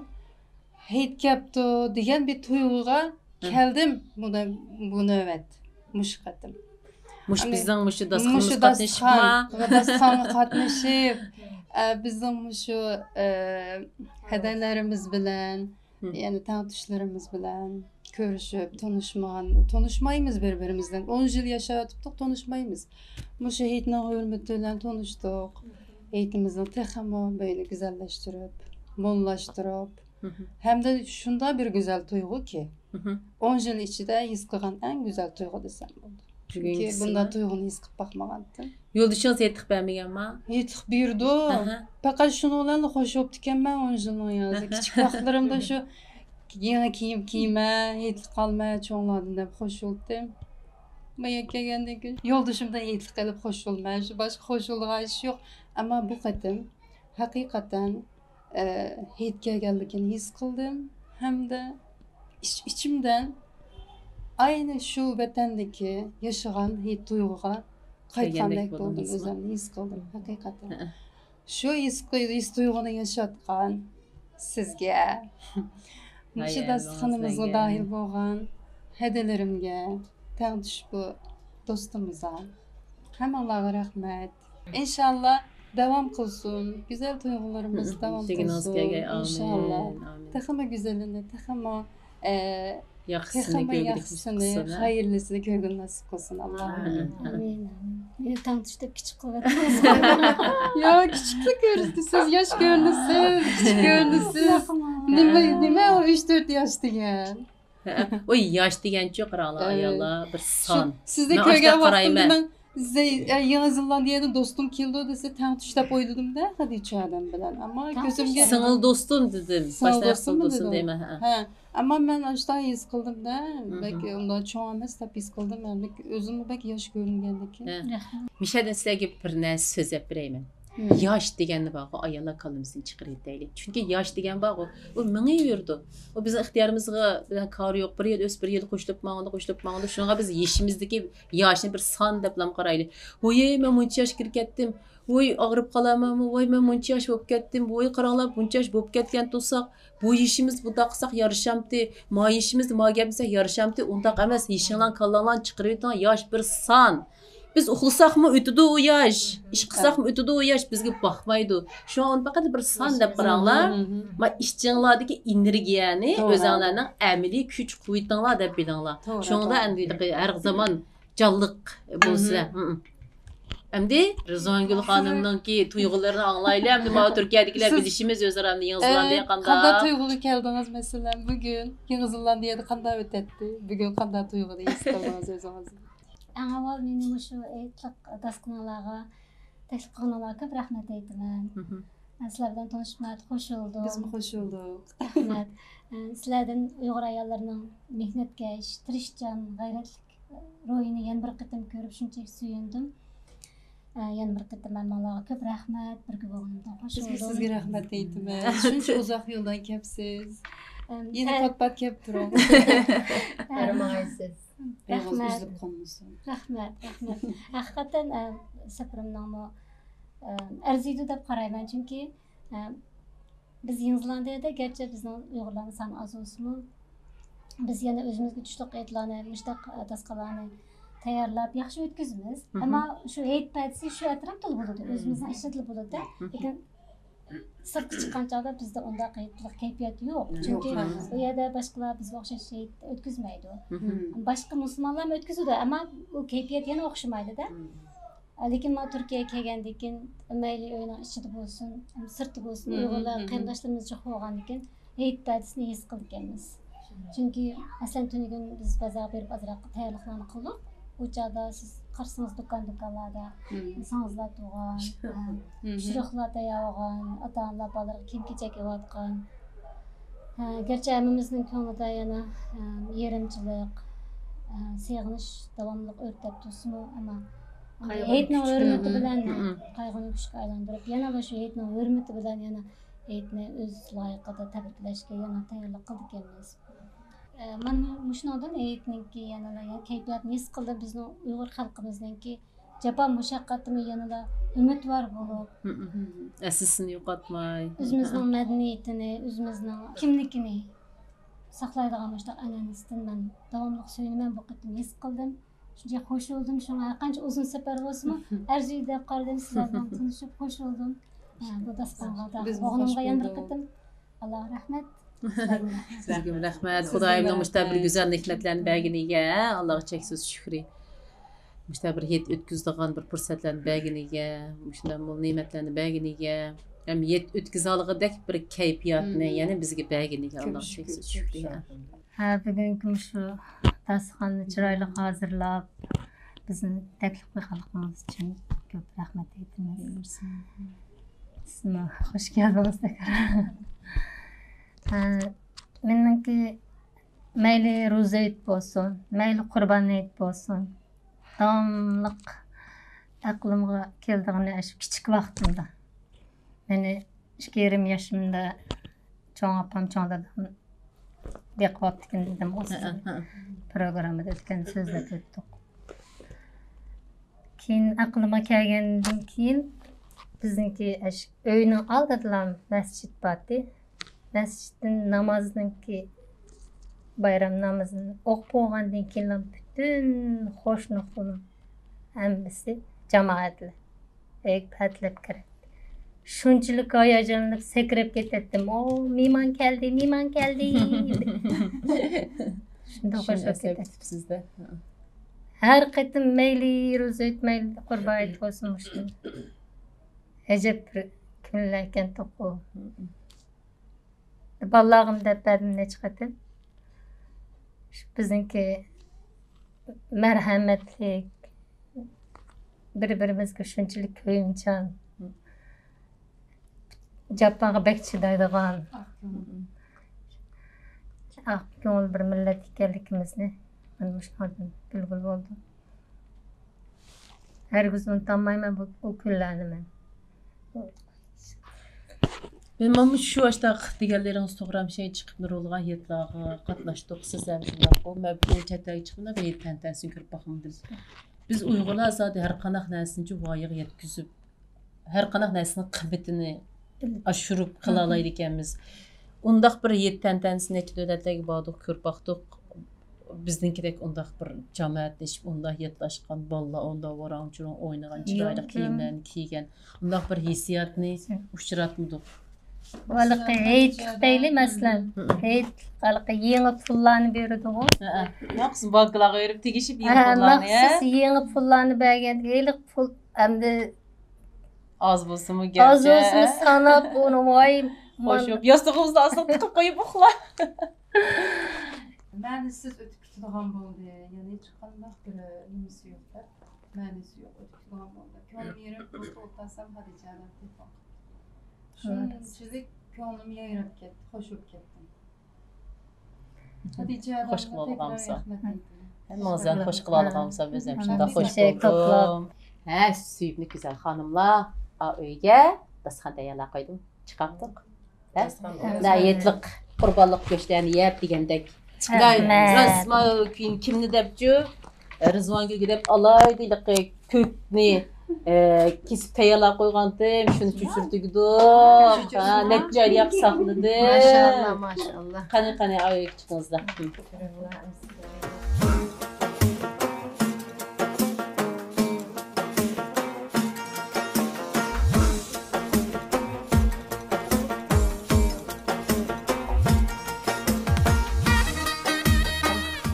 ھېيت كەپتۇ دېگەن بىر تۇيغۇغا كەلدىم بۇ نۆ-، بۇ نۆۋەت، مۇشۇ قېتىم. مۇشۇ بىزنىڭ مۇشۇ داستىخىنىمىزغا قاتنىشىپما؟ داستىخانغا قاتنىشىپ، ئە، بىزنىڭ مۇشۇ، ئە، ھەدەلىرىمىز بىلەن، يەنى تەڭتۇشلىرىمىز بىلەن كۆرۈشۈپ، تونۇشمىغان، تونۇشمايمىز بىر-بىرىمىز بىلەن. ئون يىل ياشاۋاتىپتۇق، تونۇشمايمىز. مۇشۇ ھېيتنىڭ ھۆرمىتى بىلەن تونۇشتۇق. ھېيتىمىزنى تېخىمۇ بۆينى گۈزەللەشتۈرۈپ، موللاشتۇرۇپ، ھەمدە شۇنداق بىر گۈزەل تۇيغۇكى، ئون يىل ئىچىدە ھېس قىلغان ئەڭ گۈزەل تۇيغۇ دېسەم بولىدۇ. چۈنكى بۇنداق تۇيغۇنى ھېس قىلىپ باقمىغانتىم. يولدىشىڭىز ھېيتلىق بەرمىگەنما؟ ھېيتلىق بېرىدۇ. ئەھە. پەقەت شۇنىڭ بىلەنلا خوش بولۇپتىكەنمەن ئون يىلنىڭ يازى. ئەھە. كىچىك ۋاقىتلىرىمدا شۇ يېڭى كىيىم كىيمە، ھېيتلىق ئالما چوڭلاردىن دەپ خوش بولدۇم. بۇ يەرگە كەلگەندىن كېيىن يولدىشىم بىلەن ھېيتلىق ئېلىپ خوش بولىمەن. شۇ باشقا خوش بولىدىغان ئىش يوق. ئەمما بۇ قېتىم ھەقىقەتەن ئە، ھېيت كەلگەنلىكىنى ھېس قىلدىم ھەمدە ئىچ-، ئىچىمدىن ئەينى شۇ ۋەتەندىكى ياشىغان ھېيت تۇيغۇغا قايتقاندەك بولدۇم، ئۆزۈمنى ھېس قىلدىم ھەقىقەتەن. ھەئە. شۇ ھېس قىل-، ھېس تۇيغۇنى ياشاتقان سىزگە، مۇشۇ داستىخىنىمىزغا داھىل بولغان ھەدىلىرىمگە، تەڭتۇش بۇ دوستىمىزغا، ھەممىڭلارغا رەھمەت. ئىنشاللا داۋام قىلسۇن. گۈزەل تۇيغۇلىرىمىز داۋام قىلسۇن. ئىنشاللا. تېخىمۇ گۈزىلىنى، تېخىمۇ، ئە، ياخشىسىنى، تېخىمۇ ياخشىسىنى، خەيرلىسىنى كۆرگىلى ناسىپ قىلسۇن. ئاللا. ئامىن. ئامىن. مېنى تەڭتۇش دەپ كىچىك قىلىۋەتتىڭىز. ياق، كىچىكلا كۆرۈنىسىز، ياش كۆرۈنىسىز، كىچىك كۆرۈنىسىز. نېمە، نېمە ئۇ ئۈچ تۆت ياش دېگەن؟ ھە، ئۇ ياش دېگەنچۇ، قاراڭلار، ئاياللار بىر سان. سىزنى كۆرگەن ۋاقتىمدا مەن، يېڭى زېلاندىيەدىن دوستۇم كېلىدۇ دېسە، تەڭتۇش دەپ ئويلىدىم-دە، خەدىچە ئادەم بىلەن. ئەمما كۆزۈمگە سىڭىل دوستۇم دېدىم. باشتا سىڭىل دوستۇم دېدىم. ھە. ئەمما مەن ئاشۇنداق ھېس قىلدىم-دە، بەك ئۇنداق چوڭ ئەمەس دەپ ھېس قىلدىم. مەن بەك ئۆزۈممۇ بەك ياش كۆرۈنگەندىكىن. ھە. مىشەدىن سىلەرگە بىر نەرسە سۆزلەپ بېرەيمەن. ياش دېگەننى بارغۇ، ئاياللار كاللىمىزدىن چىقىرىۋېتەيلى. چۈنكى ياش دېگەن بارغۇ، ئۇ مېڭىۋېرىدۇ. ئۇ بىزنىڭ ئىختىيارىمىزغا بىلەن كارى يوق. بىر يىل ئۆس، بىر يىل قوشۇلۇپ ماڭىدۇ، قوشۇلۇپ ماڭىدۇ. شۇنىڭغا بىز يېشىمىزدىكى ياشنى بىر سان دەپلا قارايلى. ۋوي، مەن مۇنچە ياش كىرىپ كەتتىم. ۋوي، ئاغرىپ قالامەنمۇ؟ ۋوي، مەن مۇنچە ياش بولۇپ كەتتىم. ۋوي، قاراڭلار، مۇنچە ياش بولۇپ كەتكەن تۇرساق، بۇ يېشىمىز بۇنداق قىلساق يارىشامتى، ما يېشىمىزدا ما گەپ دېسەك يارىشامتى. ئۇنداق ئەمەس، يېشىڭلارنى، كاللاڭلارنى چىقىرىۋېتىڭ، ياش بىر سان. بىز ئۇخلىساقمۇ ئۆتىدۇ ئۇ ياش، ئىش قىلساقمۇ ئۆتىدۇ ئۇ ياش، بىزگە باقمايدۇ. شۇڭا ئۇنى پەقەت بىر سان دەپ قاراڭلار. ما ئىچىڭلاردىكى ئېنېرگىيەنى ئۆزۈڭلارنىڭ ئەمەلىي كۈچ قۇۋۋىتىڭلار دەپ بىلىڭلار. شۇڭا ئەمدى ھەر زامان جانلىق بولسىلەر. ئەمدى رىزۋانگۈل خانىمنىڭكى تۇيغۇلىرىنى ئاڭلايلى. ئەمدى ماۋۇ تۈركىيەدىكىلەر بىلىشىمىز ئۆزئارا ئەمدى يېڭى زېلاندىيە قانداق؟ قانداق تۇيغۇغا كەلدىڭىز مەسىلەن بۈگۈن؟ يېڭى زېلاندىيەدە قانداق ئۆتەتتى؟ بۈگۈن قانداق تۇيغۇدا ھېس قىلدىڭىز ئۆزىڭىزنى؟ ئەڭ ئاۋۋال مېنى مۇشۇ ھېيتلىق داستىخانلارغا تەكلىپ قىلغىنىڭلارغا كۆپ رەھمەت ئېيتىمەن. سىلەر بىلەن تونۇشۇپ ناھايىتى خوش بولدۇم. بىزمۇ خوش بولدۇق. رەھمەت. سىلەردىن ئۇيغۇر ئاياللىرىنىڭ مېھنەتكەش، تىرىشچان، غەيرەتلىك روھىنى يەنە بىر قېتىم كۆرۈپ شۇنچىلىك سۆيۈندۈم. يەنە بىر قېتىم مەن ماڭىلارغا كۆپ رەھمەت، بىرگە بولغىنىمدىن خوش بولدۇم. بىزمۇ سىزگە رەھمەت ئېيتىمىز. شۇنچە ئۇزاق يولدىن كەپسىز. يەنە پات-پات كەپ تۇرۇڭ. ھەرماڭايسىز. يولىڭىز ئۈزۈلۈپ قالمىسۇن. رەھمەت، رەھمەت. ھەقىقەتەن سەپىرىمنىڭمۇ ئەرزىيدۇ دەپ قارايمەن، چۈنكى بىز يېڭى زېلاندىيەدە گەرچە بىزنىڭ ئۇيغۇرلارنىڭ سانى ئاز بولسىمۇ، بىز يەنە ئۆزىمىزگە چۈشلۈق ھېيتلارنى، مۇشۇنداق داستىخانلارنى تەييارلاپ ياخشى ئۆتكۈزىمىز. ئەمما شۇ ھېيت پەدىسى شۇ ئەتراپتىلا بولىدۇ، ئۆزىمىزنىڭ ئىچىدىلا بولىدۇ. لېكىن سىرتقا چىققان چاغدا بىزدە ئۇنداق ھېيتلىق كەيپىيات يوق. چۈنكى ئۇ يەردە باشقىلار بىزگە ئوخشاش ھېيت ئۆتكۈزمەيدۇ. باشقا مۇسۇلمانلارمۇ ئۆتكۈزىدۇ، ئەمما ئۇ كەيپىيات يەنە ئوخشىمايدۇ-دە. لېكىن مانا تۈركىيەگە كەلگەندىن كېيىن، مەيلى ئۆينىڭ ئىچىدە بولسۇن، سىرتتا بولسۇن، ئۇيغۇرلار قېرىنداشلىرىمىز جىق بولغاندىن كېيىن، ھېيت پەدىسىنى ھېس قىلىدىكەنمىز. چۈنكى، مەسىلەن، تۈنۈگۈن بىز بازارغا بېرىپ ئازراق تەييارلىقلارنى قىلدۇق. ئۇ چاغدا سىز قارىسىڭىز، دۇكان-دۇكانلاردا ساڭزىلار تۇرغان، پىشۇرۇقلار تەييار بولغان، ئاتا-ئانىلار بالىلىرىغا كىيىم-كېچەك ئېلىۋاتقان. ھە، گەرچە ھەممىمىزنىڭ كۆڭلىدە يەنە، ھە، يېرىمچىلىق، ھە، سېغىنىش داۋاملىق ئۆرتەپ تۇرسىمۇ، ئەمما ھېيتنىڭ ھۆرمىتى بىلەن، قايغۇنى كۈچكە ئايلاندۇرۇپ، يەنىلا شۇ ھېيتنىڭ ھۆرمىتى بىلەن يەنە ھېيتنى ئۆز لايىقىدا تەبرىكلەشكە يەنە تەييارلىق قىلىدىكەنمىز. ئە، مانا مۇشۇنىڭدىن ھېيتنىڭكى يەنىلا كەيپىياتىنى ھېس قىلدىم، بىزنىڭ ئۇيغۇر خەلقىمىزنىڭكى جاپا مۇشەققەتتىمۇ يەنىلا ئۈمىدۋار بولۇپ، ئەسلىسىنى يوقاتماي، ئۆزىمىزنىڭ مەدەنىيىتىنى، ئۆزىمىزنىڭ كىملىكىنى ساقلايدىغان مۇشۇنداق ئەنئەنىسىدىن مەن داۋاملىق سۆيۈنىمەن، بۇ قېتىم ھېس قىلدىم. شۇنچە خوش بولدۇم، شۇڭا ھەر قانچە ئۇزۇن سەپەر بولسىمۇ، ئەرزىيدۇ دەپ قارىدىم، سىلەر بىلەن تانىشىپ خوش بولدۇم. ھە، بۇ داستانغا داخىل بولغىنىمغا يەنە بىر قېتىم ئاللاغا رەھمەت. سىزگىمۇ رەھمەت. خۇدايىمنىڭ مۇشۇنداق بىر گۈزەل نېمەتلەرنى بەرگىنىگە ئاللاغا چەكسىز شۈكرى. مۇشۇنداق بىر ھېيت ئۆتكۈزىدىغان بىر پۇرسەتلەرنى بەرگىنىگە، مۇشۇنداق مول نېمەتلەرنى بەرگىنىگە، ھەم ھېيت ئۆتكۈزەلىگۈدەك بىر كەيپىياتنى يەنە بىزگە بەرگىنىگە ئاللاغا چەكسىز شۈكرى. ھە، بۈگۈنكى مۇشۇ داستىخاننى چىرايلىق ھازىرلاپ، بىزنى تەكلىپ قىلغانلىقىڭىز ئۈچۈن كۆپ رەھمەت ئېيتىمىز. سىزمۇ خوش كەلدىڭىز تەكرار. ھە، مېنىڭكى مەيلى روزا ھېيت بولسۇن، مەيلى قۇربان ھېيت بولسۇن، داۋاملىق ئەقلىمغا كېلىدىغىنى ئاشۇ كىچىك ۋاقتىمدا مېنى ئىككى يېرىم يېشىمدا چوڭ ئاپام، چوڭ دادام بېقىۋاپتىكەن دېدىم، ئۇ سىزنىڭ پروگراممىدا ئۆتكەن سۆزلەپ ئۆتتۇق. كېيىن ئەقلىمگە كەلگەندىن كېيىن بىزنىڭكى ئەش-، ئۆينىڭ ئالدىدىلا مەسچىت بارتى. مەسچىتتىن نامازنىڭكى بايرام نامىزىنى ئوقۇپ بولغاندىن كېيىنلا پۈتۈن قوشنا-قولۇم ھەممىسى جامائەتلەر ئۆيگە پەتىلەپ كىرەتتى. شۇنچىلىك ھاياجانلىنىپ سەكرەپ كېتەتتىم. «ئو، مېھمان كەلدى، مېھمان كەلدى!» دەپ. شۇنداق شۇنى خوش بولۇپ ئەسلەپ كېتەتتىم. تۇتۇپسىز-دە. ھەر قېتىم مەيلى روزا ھېيت، مەيلى قۇربان ھېيت بولسۇن، مۇشۇ ئەجەب بىر كۈنلەركەنتۇق ئۇ. بالىلارغىمۇ دەپ بەردىم نەچچە قېتىم. شۇ بىزنىڭكى مەرھەمەتلىك، بىر-بىرىمىزگە شۇنچىلىك كۆيۈمچان، جاپاغا بەك چىدايدىغان، ئاق كۆڭۈل بىر مىللەت ئىكەنلىكىمىزنى مانا مۇشۇلاردىن بىلگىلى بولدۇم. ھەرگىز ئۇنتالمايمەن بۇ، ئۇ كۈنلەرنى مەن. مەن مانا شۇ ئاشتاق دېگەنلىرىڭىز توغرا، ھەمشەي چىقىپ نۇرغۇنلىغان ھېيتلارغا قاتناشتۇق، سىز ھەم شۇنداق. بۇ مەن بۇ چەت ئەلگە چىقىپ بۇنداق ھېيت تەنتەنىسىنى كۆرۈپ باقمىدىم. بىز ئۇيغۇرلار زادى ھەر قانداق نەرسىنى ۋايىغا يەتكۈزۈپ، ھەر قانداق نەرسىنىڭ قىممىتىنى ئاشۇرۇپ قىلالايدىكەنمىز. ئۇنداق بىر ھېيت تەنتەنىسىنى نەچچە دۆلەتلەرگە باردۇق، كۆرۈپ باقتۇق. بىزنىڭكىدەك ئۇنداق بىر جامائەتلىشىپ، ئۇنداق ياتلاشقان بالىلار، ئۇنداق ۋاراڭ-چۇرۇڭ ئوينىغان، چىرايلىق كىيىملەرنى كىيگەن، ئۇنداق بىر ھېسسىياتنى ئۇچراتمىدۇق. ھېلىقى ھېيتلىق دەيلى، مەسىلەن. ھېيتلىق ھېلىقى يېڭى پۇللارنى بېرىدىغۇ. ھەئە. مەخسۇس بانكىلارغا بېرىپ تېگىشىپ يېڭى پۇللارنى، ھە؟ مەخسۇس يېڭى پۇللارنى بەرگەن. ھېلىقى پۇل ئەمدى ئاز بولسىمۇ، ئاز بولسىمۇ ساناپ، ئۇنى ۋاي، قوشۇپ، ياستۇقىمىزنى ئاستىغا تىقىپ قويۇپ ئۇخلا. مەنىسىز ئۆتۈپ كېتىدىغان بولدى. يەنە ھېچقانداق بىر نېمىسى يوق دەپ، مەنىسى يوق، ئۆتۈپ كېتىدىغان بولدى. كۆڭلۈم يېرىپ، بۇرۇلۇپ ئولتۇرسام، خەدىچە دەپ تېلېفون قىپتۇ. شۇنچىلىك كۆڭلۈم يايراپ كەتتى، خوش بولۇپ كەتتىم. خەدىچە، خوش قىلىۋالغانسا. ھەممىڭىزدىن خوش قىلىۋالغانسا، بىز ھەم شۇنداق خوش بولدۇم. ھە، سۆيۈملۈك گۈزەل خانىملار، ئا، ئۆيگە داستىخان تەييارلاپ قويدۇم. چىقاتتۇق. ھە؟ ھېيتلىق قۇربانلىق گۆشلەرنى يەپ دېگەندەك. رەھمەت. كىمنى دەپچۇ؟ رىزۋانگۈلگە دەپ ئالايدىلىقى كۆكنى، ئە، كېسىپ تەييارلاپ قويغانتىم، شۇنى چۆچۈرتۈگىدۇق. ھە، نەچچە ئايلىق ساقلىدىم. ماشائاللا، ماشائاللا. قېنى، قېنى، ئايۇ كىچىكىڭىزلار.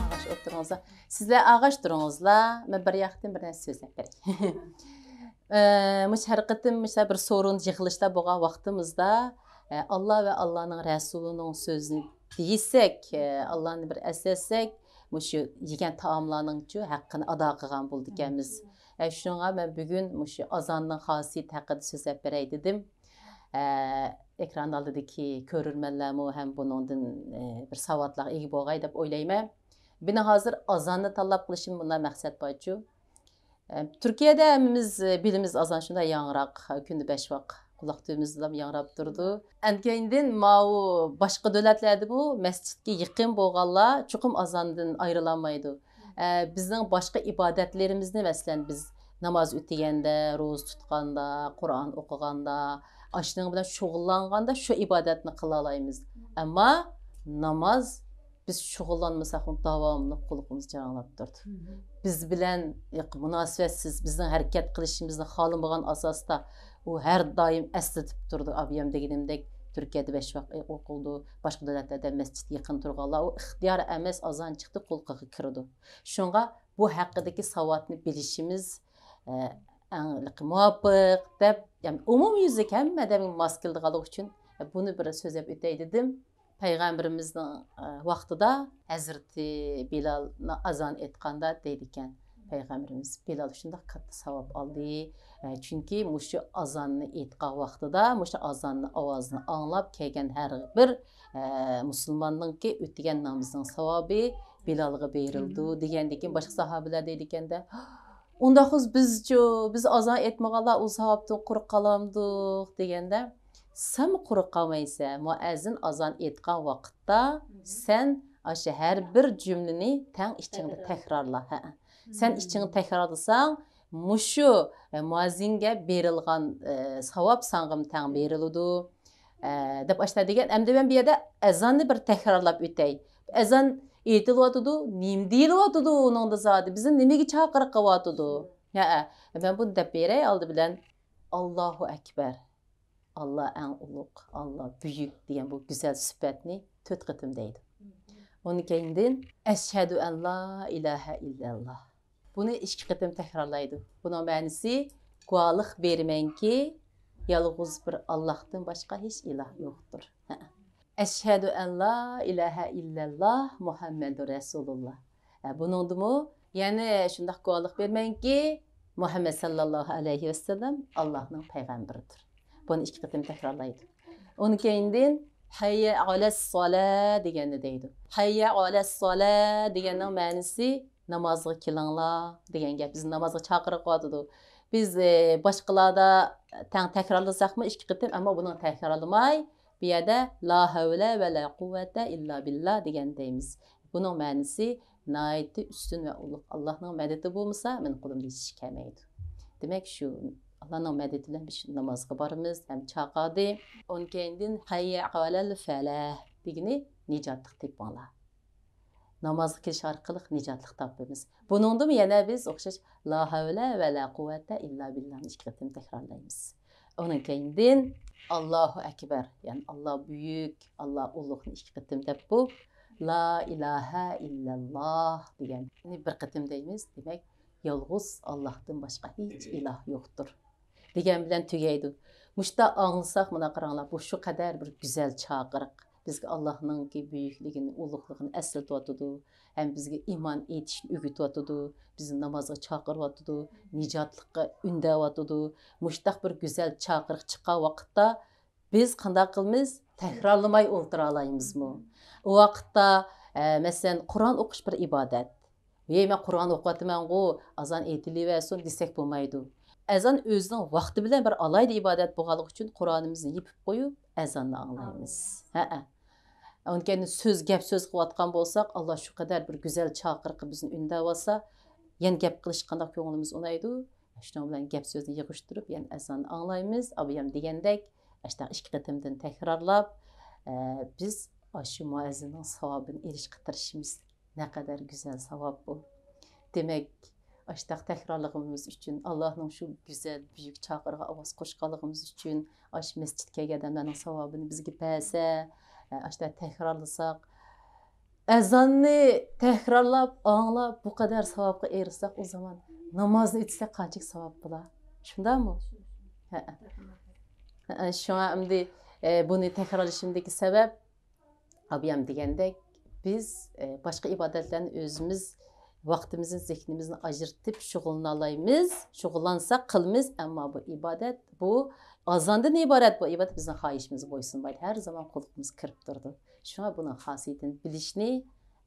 ئاغاش ئولتۇرۇڭلار. سىزلەر ئاغاش تۇرۇڭلار، مەن بىر ياقتىن بىر نەرسە سۆزلەپ بېرەي. ئە، مۇشۇ ھەر قېتىم مۇشۇ بىر سورۇن يىغىلىشلار بولغان ۋاقتىمىزدا، ئە، ئاللا ۋە ئاللانىڭ رەسۇلىنىڭ سۆزىنى دېيسەك، ئە، ئاللانى بىر ئەسلەتسەك، مۇشۇ يېگەن تائاملارنىڭچۇ ھەققىنى ئادا قىلغان بولىدىكەنمىز. ئە، شۇنىڭغا مەن بۈگۈن مۇشۇ ئازاننىڭ خاسىيىتى ھەققىدە سۆزلەپ بېرەي دېدىم. ئە، ئېكران ئالدىدىكى كۆرۈرمەنلەرمۇ ھەم بۇنىڭدىن، ئە، بىر ساۋاتلارغا ئىگە بولغاي دەپ ئويلايمەن. مېنىڭ ھازىر ئازاننى تاللاپ قىلىشىم مۇنداق مەقسەت بارچۇ. ئە، تۈركىيەدە ھەممىمىز، ئە، بىلىمىز، ئازان شۇنداق ياڭراق، كۈندە بەش ۋاق قۇلاق تۈۋىمىزدىلا ياڭراپ تۇرىدۇ. ئەنكەينىدىن ماۋۇ باشقا دۆلەتلەردىمۇ مەسچىتكە يېقىن بولغانلار چوقۇم ئازاندىن ئايرىلالمايدۇ. ئە، بىزنىڭ باشقا ئىبادەتلىرىمىزنى، مەسىلەن، بىز ناماز ئۆتىگەندە، روزا تۇتقاندا، قۇرئان ئوقۇغاندا، ئاشۇنىڭ بىلەن شۇغۇللانغاندا شۇ ئىبادەتنى قىلالايمىز. ئەمما ناماز بىز شۇغۇللانمىساقمۇ داۋاملىق قۇلىقىمىز جاراڭلاپ تۇرىدۇ. بىز بىلەن مۇناسىۋەتسىز، بىزنىڭ ھەرىكەت قىلىشىمىزنى خالىمىغان ئاساستا ئۇ ھەر دائىم ئەسلىتىپ تۇرىدۇ. ئابىيام دېگىنىمدەك تۈركىيەدە بەش ۋاق ئوقۇلىدۇ، باشقا دۆلەتلەردە مەسچىت يېقىن تۇرغانلار ئۇ ئىختىيارى ئەمەس ئازان چىقتى قۇلىقىغا كىرىدۇ. شۇڭا بۇ ھەققىدىكى ساۋاتنى بىلىشىمىز، ئە، ئەڭ مۇۋاپىق دەپ، يەنى ئومۇميۈزلۈك ھەممە ئادەمگە ماس كېلىدىغانلىقى ئۈچۈن، ئە، بۇنى بىر سۆزلەپ ئۆتەي دېدىم. پەيغەمبىرىمىزنىڭ، ئە، ۋاقتىدا ھەزرىتى بىلال ئازان ئېيتقاندا دەيدىكەن، پەيغەمبىرىمىز بىلال شۇنداق كاتتا ساۋاب ئالدى. ئە، چۈنكى مۇشۇ ئازاننى ئېيتقان ۋاقتىدا، مۇشۇ ئازاننى ئاۋازىنى ئاڭلاپ كەلگەن ھەر بىر، ئە، مۇسۇلماننىڭكى ئۆتىگەن نامىزىنىڭ ساۋابى بىلالغا بېرىلىدۇ دېگەندىكىن، باشقا ساھابىلەر دەيدىكەندە، ئۇنداق بولسا بىزچۇ، بىز ئازان ئېيتمىغانلار ئۇ ساۋابتىن قۇرۇق قالامدۇق دېگەندە، سەنمۇ قۇرۇق قالمايسەن. مۇئەززىن ئازان ئېيتقان ۋاقىتتا سەن ئاشۇ ھەر بىر جۈملىنى تەڭ ئىچىڭدە تەكرارلا. ھەئە. سەن ئىچىڭدە تەكرارلىساڭ، مۇشۇ، ئە، مۇئەززىنگە بېرىلغان، ئە، ساۋاب ساڭىمۇ تەڭ بېرىلىدۇ. ئە، دەپ ئاشۇنداق دېگەن. ئەمدى مەن بۇ يەردە ئەزاننى بىر تەكرارلاپ ئۆتەي. ئەزان ئېيتىلىۋاتىدۇ، نېمە دېيىلىۋاتىدۇ ئۇنىڭدا زادى؟ بىزنى نېمىگە چاقىرىق قىلىۋاتىدۇ؟ ھەئە، مەن بۇنى دەپ بېرەي ئالدى بىلەن. ئاللاھۇ ئەكبەر. ئاللا ئەڭ ئۇلۇغ، ئاللا بۈيۈك دېگەن بۇ گۈزەل سۈپەتنى تۆت قېتىم دەيدۇ. ئۇنىڭ كەينىدىن، ئەشھەدۇ ئەن لا ئىلاھە ئىللەللا. بۇنى ئىككى قېتىم تەكرارلايدۇ. بۇنىڭ مەنىسى، گۇۋاھلىق بېرىمەنكى، يالغۇز بىر ئاللاھتىن باشقا ھېچ ئىلاھ يوقتۇر. ھە. ئەشھەدۇ ئەن لا ئىلاھە ئىللەللا مۇھەممەدۇر رەسۇلۇللا. ھە، بۇنىڭدىمۇ يەنە شۇنداق گۇۋاھلىق بېرىمەنكى، مۇھەممەد ساللاللاھۇ ئەلەيھى ۋەسەللەم ئاللاھنىڭ پەيغەمبىرىدۇر. بۇنى ئىككى قېتىم تەكرارلايدۇ. ئۇنىڭ كەينىدىن، ھەييە ئالەسسالە دېگەننى دەيدۇ. ھەييە ئالەسسالە دېگەننىڭ مەنىسى، نامازغا كېلىڭلار دېگەن گەپ. بىزنى نامازغا چاقىرىۋاتىدۇ. بىز، ئى، باشقىلاردا تەڭ تەكرارلىساقمۇ ئىككى قېتىم، ئەمما بۇنى تەكرارلىماي، بۇ يەردە لا ھەۋلە ۋە لا قۇۋۋەتە ئىللا بىللا دېگەن دەيمىز. بۇنىڭ مەنىسى ناھايىتى ئۈستۈن ۋە ئۇلۇغ. ئاللاھنىڭ مەدىتى بولمىسا، مېنىڭ قولۇمدا ھېچ ئىش كەلمەيدۇ. دېمەك، شۇ ئاللاھنىڭ مەدىتى بىلەن بىز شۇ نامازغا بارىمىز ھەم چاقىردى. ئۇنىڭ كەينىدىن ھەييە ئالەل فەلەھ دېگىنى نىجاتلىق تېپىڭلار. نامازغا كېلىش ئارقىلىق نىجاتلىق تاپىمىز. بۇنىڭدىمۇ يەنە بىز ئوخشاش لا ھەۋلە ۋە لا قۇۋۋەتە ئىللا بىللانى ئىككى قېتىم تەكرارلايمىز. ئۇنىڭ كەينىدىن ئاللاھۇ ئەكبەر، يەنى ئاللا بۈيۈك، ئاللا ئۇلۇغنى ئىككى قېتىم دەپ بۇ لا ئىلاھە ئىللەللاھ دېگەننى بىر قېتىم دەيمىز. دېمەك، يالغۇز ئاللاھتىن باشقا ھېچ ئىلاھ يوقتۇر دېگەن بىلەن تۈگەيدۇ. مۇشۇنداق ئاڭلىساق، مانا قاراڭلار، بۇ شۇ قەدەر بىر گۈزەل چاقىرىق. بىزگە ئاللاھنىڭكى بۈيۈكلۈكىنى، ئۇلۇغلۇقىنى ئەسلىتىۋاتىدۇ. ھەم بىزگە ئىمان ئېيتىشنى ئۆگىتىۋاتىدۇ. بىزنى نامازغا چاقىرىۋاتىدۇ. نىجاتلىققا ئۈندەۋاتىدۇ. مۇشۇنداق بىر گۈزەل چاقىرىق چىققان ۋاقىتتا بىز قانداق قىلىمىز؟ تەكرارلىماي ئولتۇرالايمىزمۇ؟ ئۇ ۋاقىتتا، ئە، مەسىلەن، قۇرئان ئوقۇش بىر ئىبادەت. ھېي، مەن قۇرئان ئوقۇۋاتىمەنغۇ، ئازان ئېيتىلىۋەرسۇن دېسەك بولمايدۇ. ئەزان ئۆزىنىڭ ۋاقتى بىلەن بىر ئالاھىدە ئىبادەت بولغانلىقى ئۈچۈن قۇرئانىمىزنى يېپىپ قويۇپ، ئەزاننى ئاڭلايمىز. ھەئە. ئۇنىڭ كەينىدىن سۆز، گەپ سۆز قىلىۋاتقان بولساق، ئاللا شۇ قەدەر بىر گۈزەل چاقىرىققا بىزنى ئۈندەۋالسا، يەنە گەپ قىلىشقا قانداق كۆڭلىمىز ئۇنايدۇ؟ شۇنىڭ بىلەن گەپ سۆزنى يىغىشتۇرۇپ، يەنە ئەزاننى ئاڭلايمىز. ئابايام دېگەندەك، ئاشۇنداق ئىككى قېتىمدىن تەكرارلاپ، ئە، بىز ئاشۇ مۇئەززىننىڭ ساۋابىنى ئېلىشقا تىرىشىمىز. نەقەدەر گۈزەل ساۋاب بۇ. دېمەك، ئاشۇنداق تەكرارلىغىنىمىز ئۈچۈن، ئاللانىڭ شۇ گۈزەل، بۈيۈك چاقىرىقىغا ئاۋاز قوشقانلىقىمىز ئۈچۈن، ئاشۇ مەسچىتكە كەلگەن ئادەملەرنىڭ ساۋابىنى بىزگە بەرسە، ئە، ئاشۇنداق تەكرارلىساق، ئەزاننى تەكرارلاپ، ئاڭلاپ، بۇ قەدەر ساۋابقا ئېرىشسەك، ئۇ زامان نامازنى ئۆتىسەك قانچىلىك ساۋاب بولا. شۇنداقمۇ؟ ھەئە. ھەئە، شۇڭا ئەمدى، ئە، بۇنى تەكرارلىشىمدىكى سەۋەب، ئابىيام دېگەندەك، بىز، ئە، باشقا ئىبادەتلەرنى ئۆزىمىز ۋاقتىمىزنى، زېھنىمىزنى ئاجرىتىپ شۇغۇللىنالايمىز، شۇغۇللانساق قىلىمىز، ئەمما بۇ ئىبادەت، بۇ ئازاندىن ئىبارەت، بۇ ئىبادەت بىزنىڭ خاھىشىمىزغا بويسۇنمايدۇ، ھەر زامان قۇلىقىمىزغا كىرىپ تۇرىدۇ. شۇڭا بۇنىڭ خاسىيىتىنى بىلىشنى،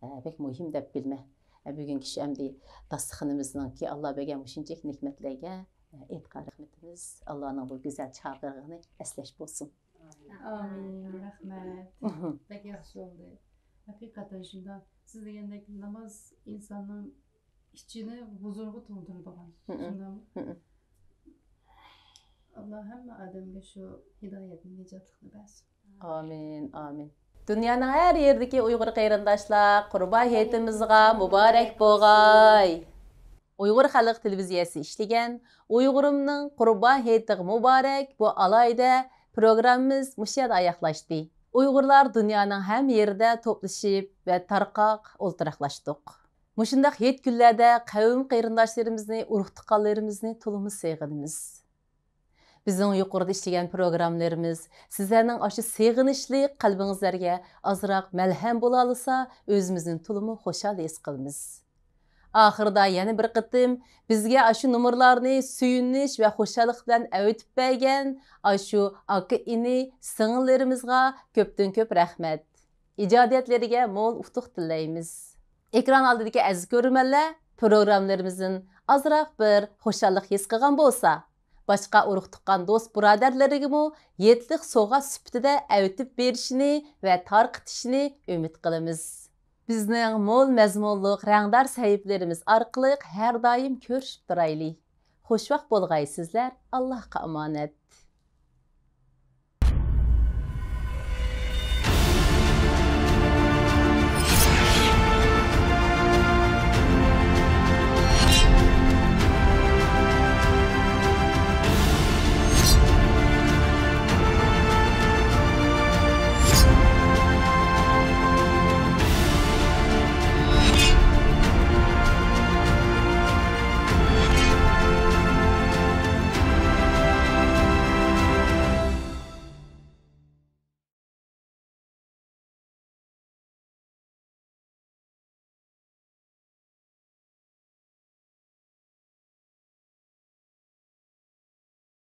ئە، بەك مۇھىم دەپ بىلىمەن. ئە، بۈگۈنكى شۇ ئەمدى داستىخىنىمىزنىڭكى ئاللا بەرگەن مۇشۇنچىلىك نېمەتلەرگە، ئە، ئېيتقان رەھمىتىمىز، ئاللانىڭ بۇ گۈزەل چاقىرىقىنى ئەسلەش بولسۇن. ئامىن، رەھمەت. مھم. بەك ياخشى بولدى. ھەقىقەتەن شۇنداق. سىز دېگەندەك ناماز ئىنساننىڭ ئىچىنى ھۇزۇرغا تولدۇرىدىغان. مھم. شۇنداقمۇ؟ مھم. ئاللا ھەممە ئادەمگە شۇ ھىدايەتنى، نىجاتلىقنى بەرسۇن. ئامىن، ئامىن. دۇنيانىڭ ھەر يېرىدىكى ئۇيغۇر قېرىنداشلار، قۇربان ھېيتىمىزغا مۇبارەك بولغاي. ئۇيغۇر خەلق تېلېۋىزىيەسى ئىشلىگەن ئۇيغۇرۇمنىڭ قۇربان ھېيتىغا مۇبارەك بۇ ئالاھىدە پروگراممىمىز مۇشۇ يەردە ئاياغلاشتى. ئۇيغۇرلار دۇنيانىڭ ھەممە يېرىدە توپلىشىپ ۋە تارقاق ئولتۇراقلاشتۇق. مۇشۇنداق ھېيت كۈنلەردە قەۋم قېرىنداشلىرىمىزنى، ئۇرۇق-تۇغقانلىرىمىزنى تولىمۇ سېغىنىمىز. بىزنىڭ يۇقىرىدا ئىشلىگەن پروگراممىلىرىمىز سىزلەرنىڭ ئاشۇ سېغىنىشلىق قەلبىڭىزلەرگە ئازراق مەلھەم بولالىسا، ئۆزىمىزنى تولىمۇ خۇشال ھېس قىلىمىز. ئاخىرىدا يەنە بىر قېتىم بىزگە ئاشۇ نومۇرلارنى سۆيۈنۈش ۋە خۇشاللىق بىلەن ئەۋېتىپ بەرگەن ئاشۇ ئاكا-ئىنى، سىڭىللىرىمىزغا كۆپتىن كۆپ رەھمەت. ئىجادىيەتلىرىگە مول ئۇتۇق تىلەيمىز. ئېكران ئالدىدىكى ئەزىز كۆرۈرمەنلەر، پروگراممىلىرىمىزدىن ئازراق بىر خۇشاللىق ھېس قىلغان بولسا، باشقا ئۇرۇق-تۇغقان، دوست-بۇرادەرلىرىگىمۇ ھېيتلىق سوۋغا سۈپىتىدە ئەۋېتىپ بېرىشىنى ۋە تارقىتىشىنى ئۈمىد قىلىمىز. بىزنىڭ مول مەزمۇنلۇق رەڭدار سەھىپىلىرىمىز ئارقىلىق ھەر دائىم كۆرۈشۈپ تۇرايلى. خۇشۋاقىت بولغايسىزلەر، ئاللاھقا ئامانەت.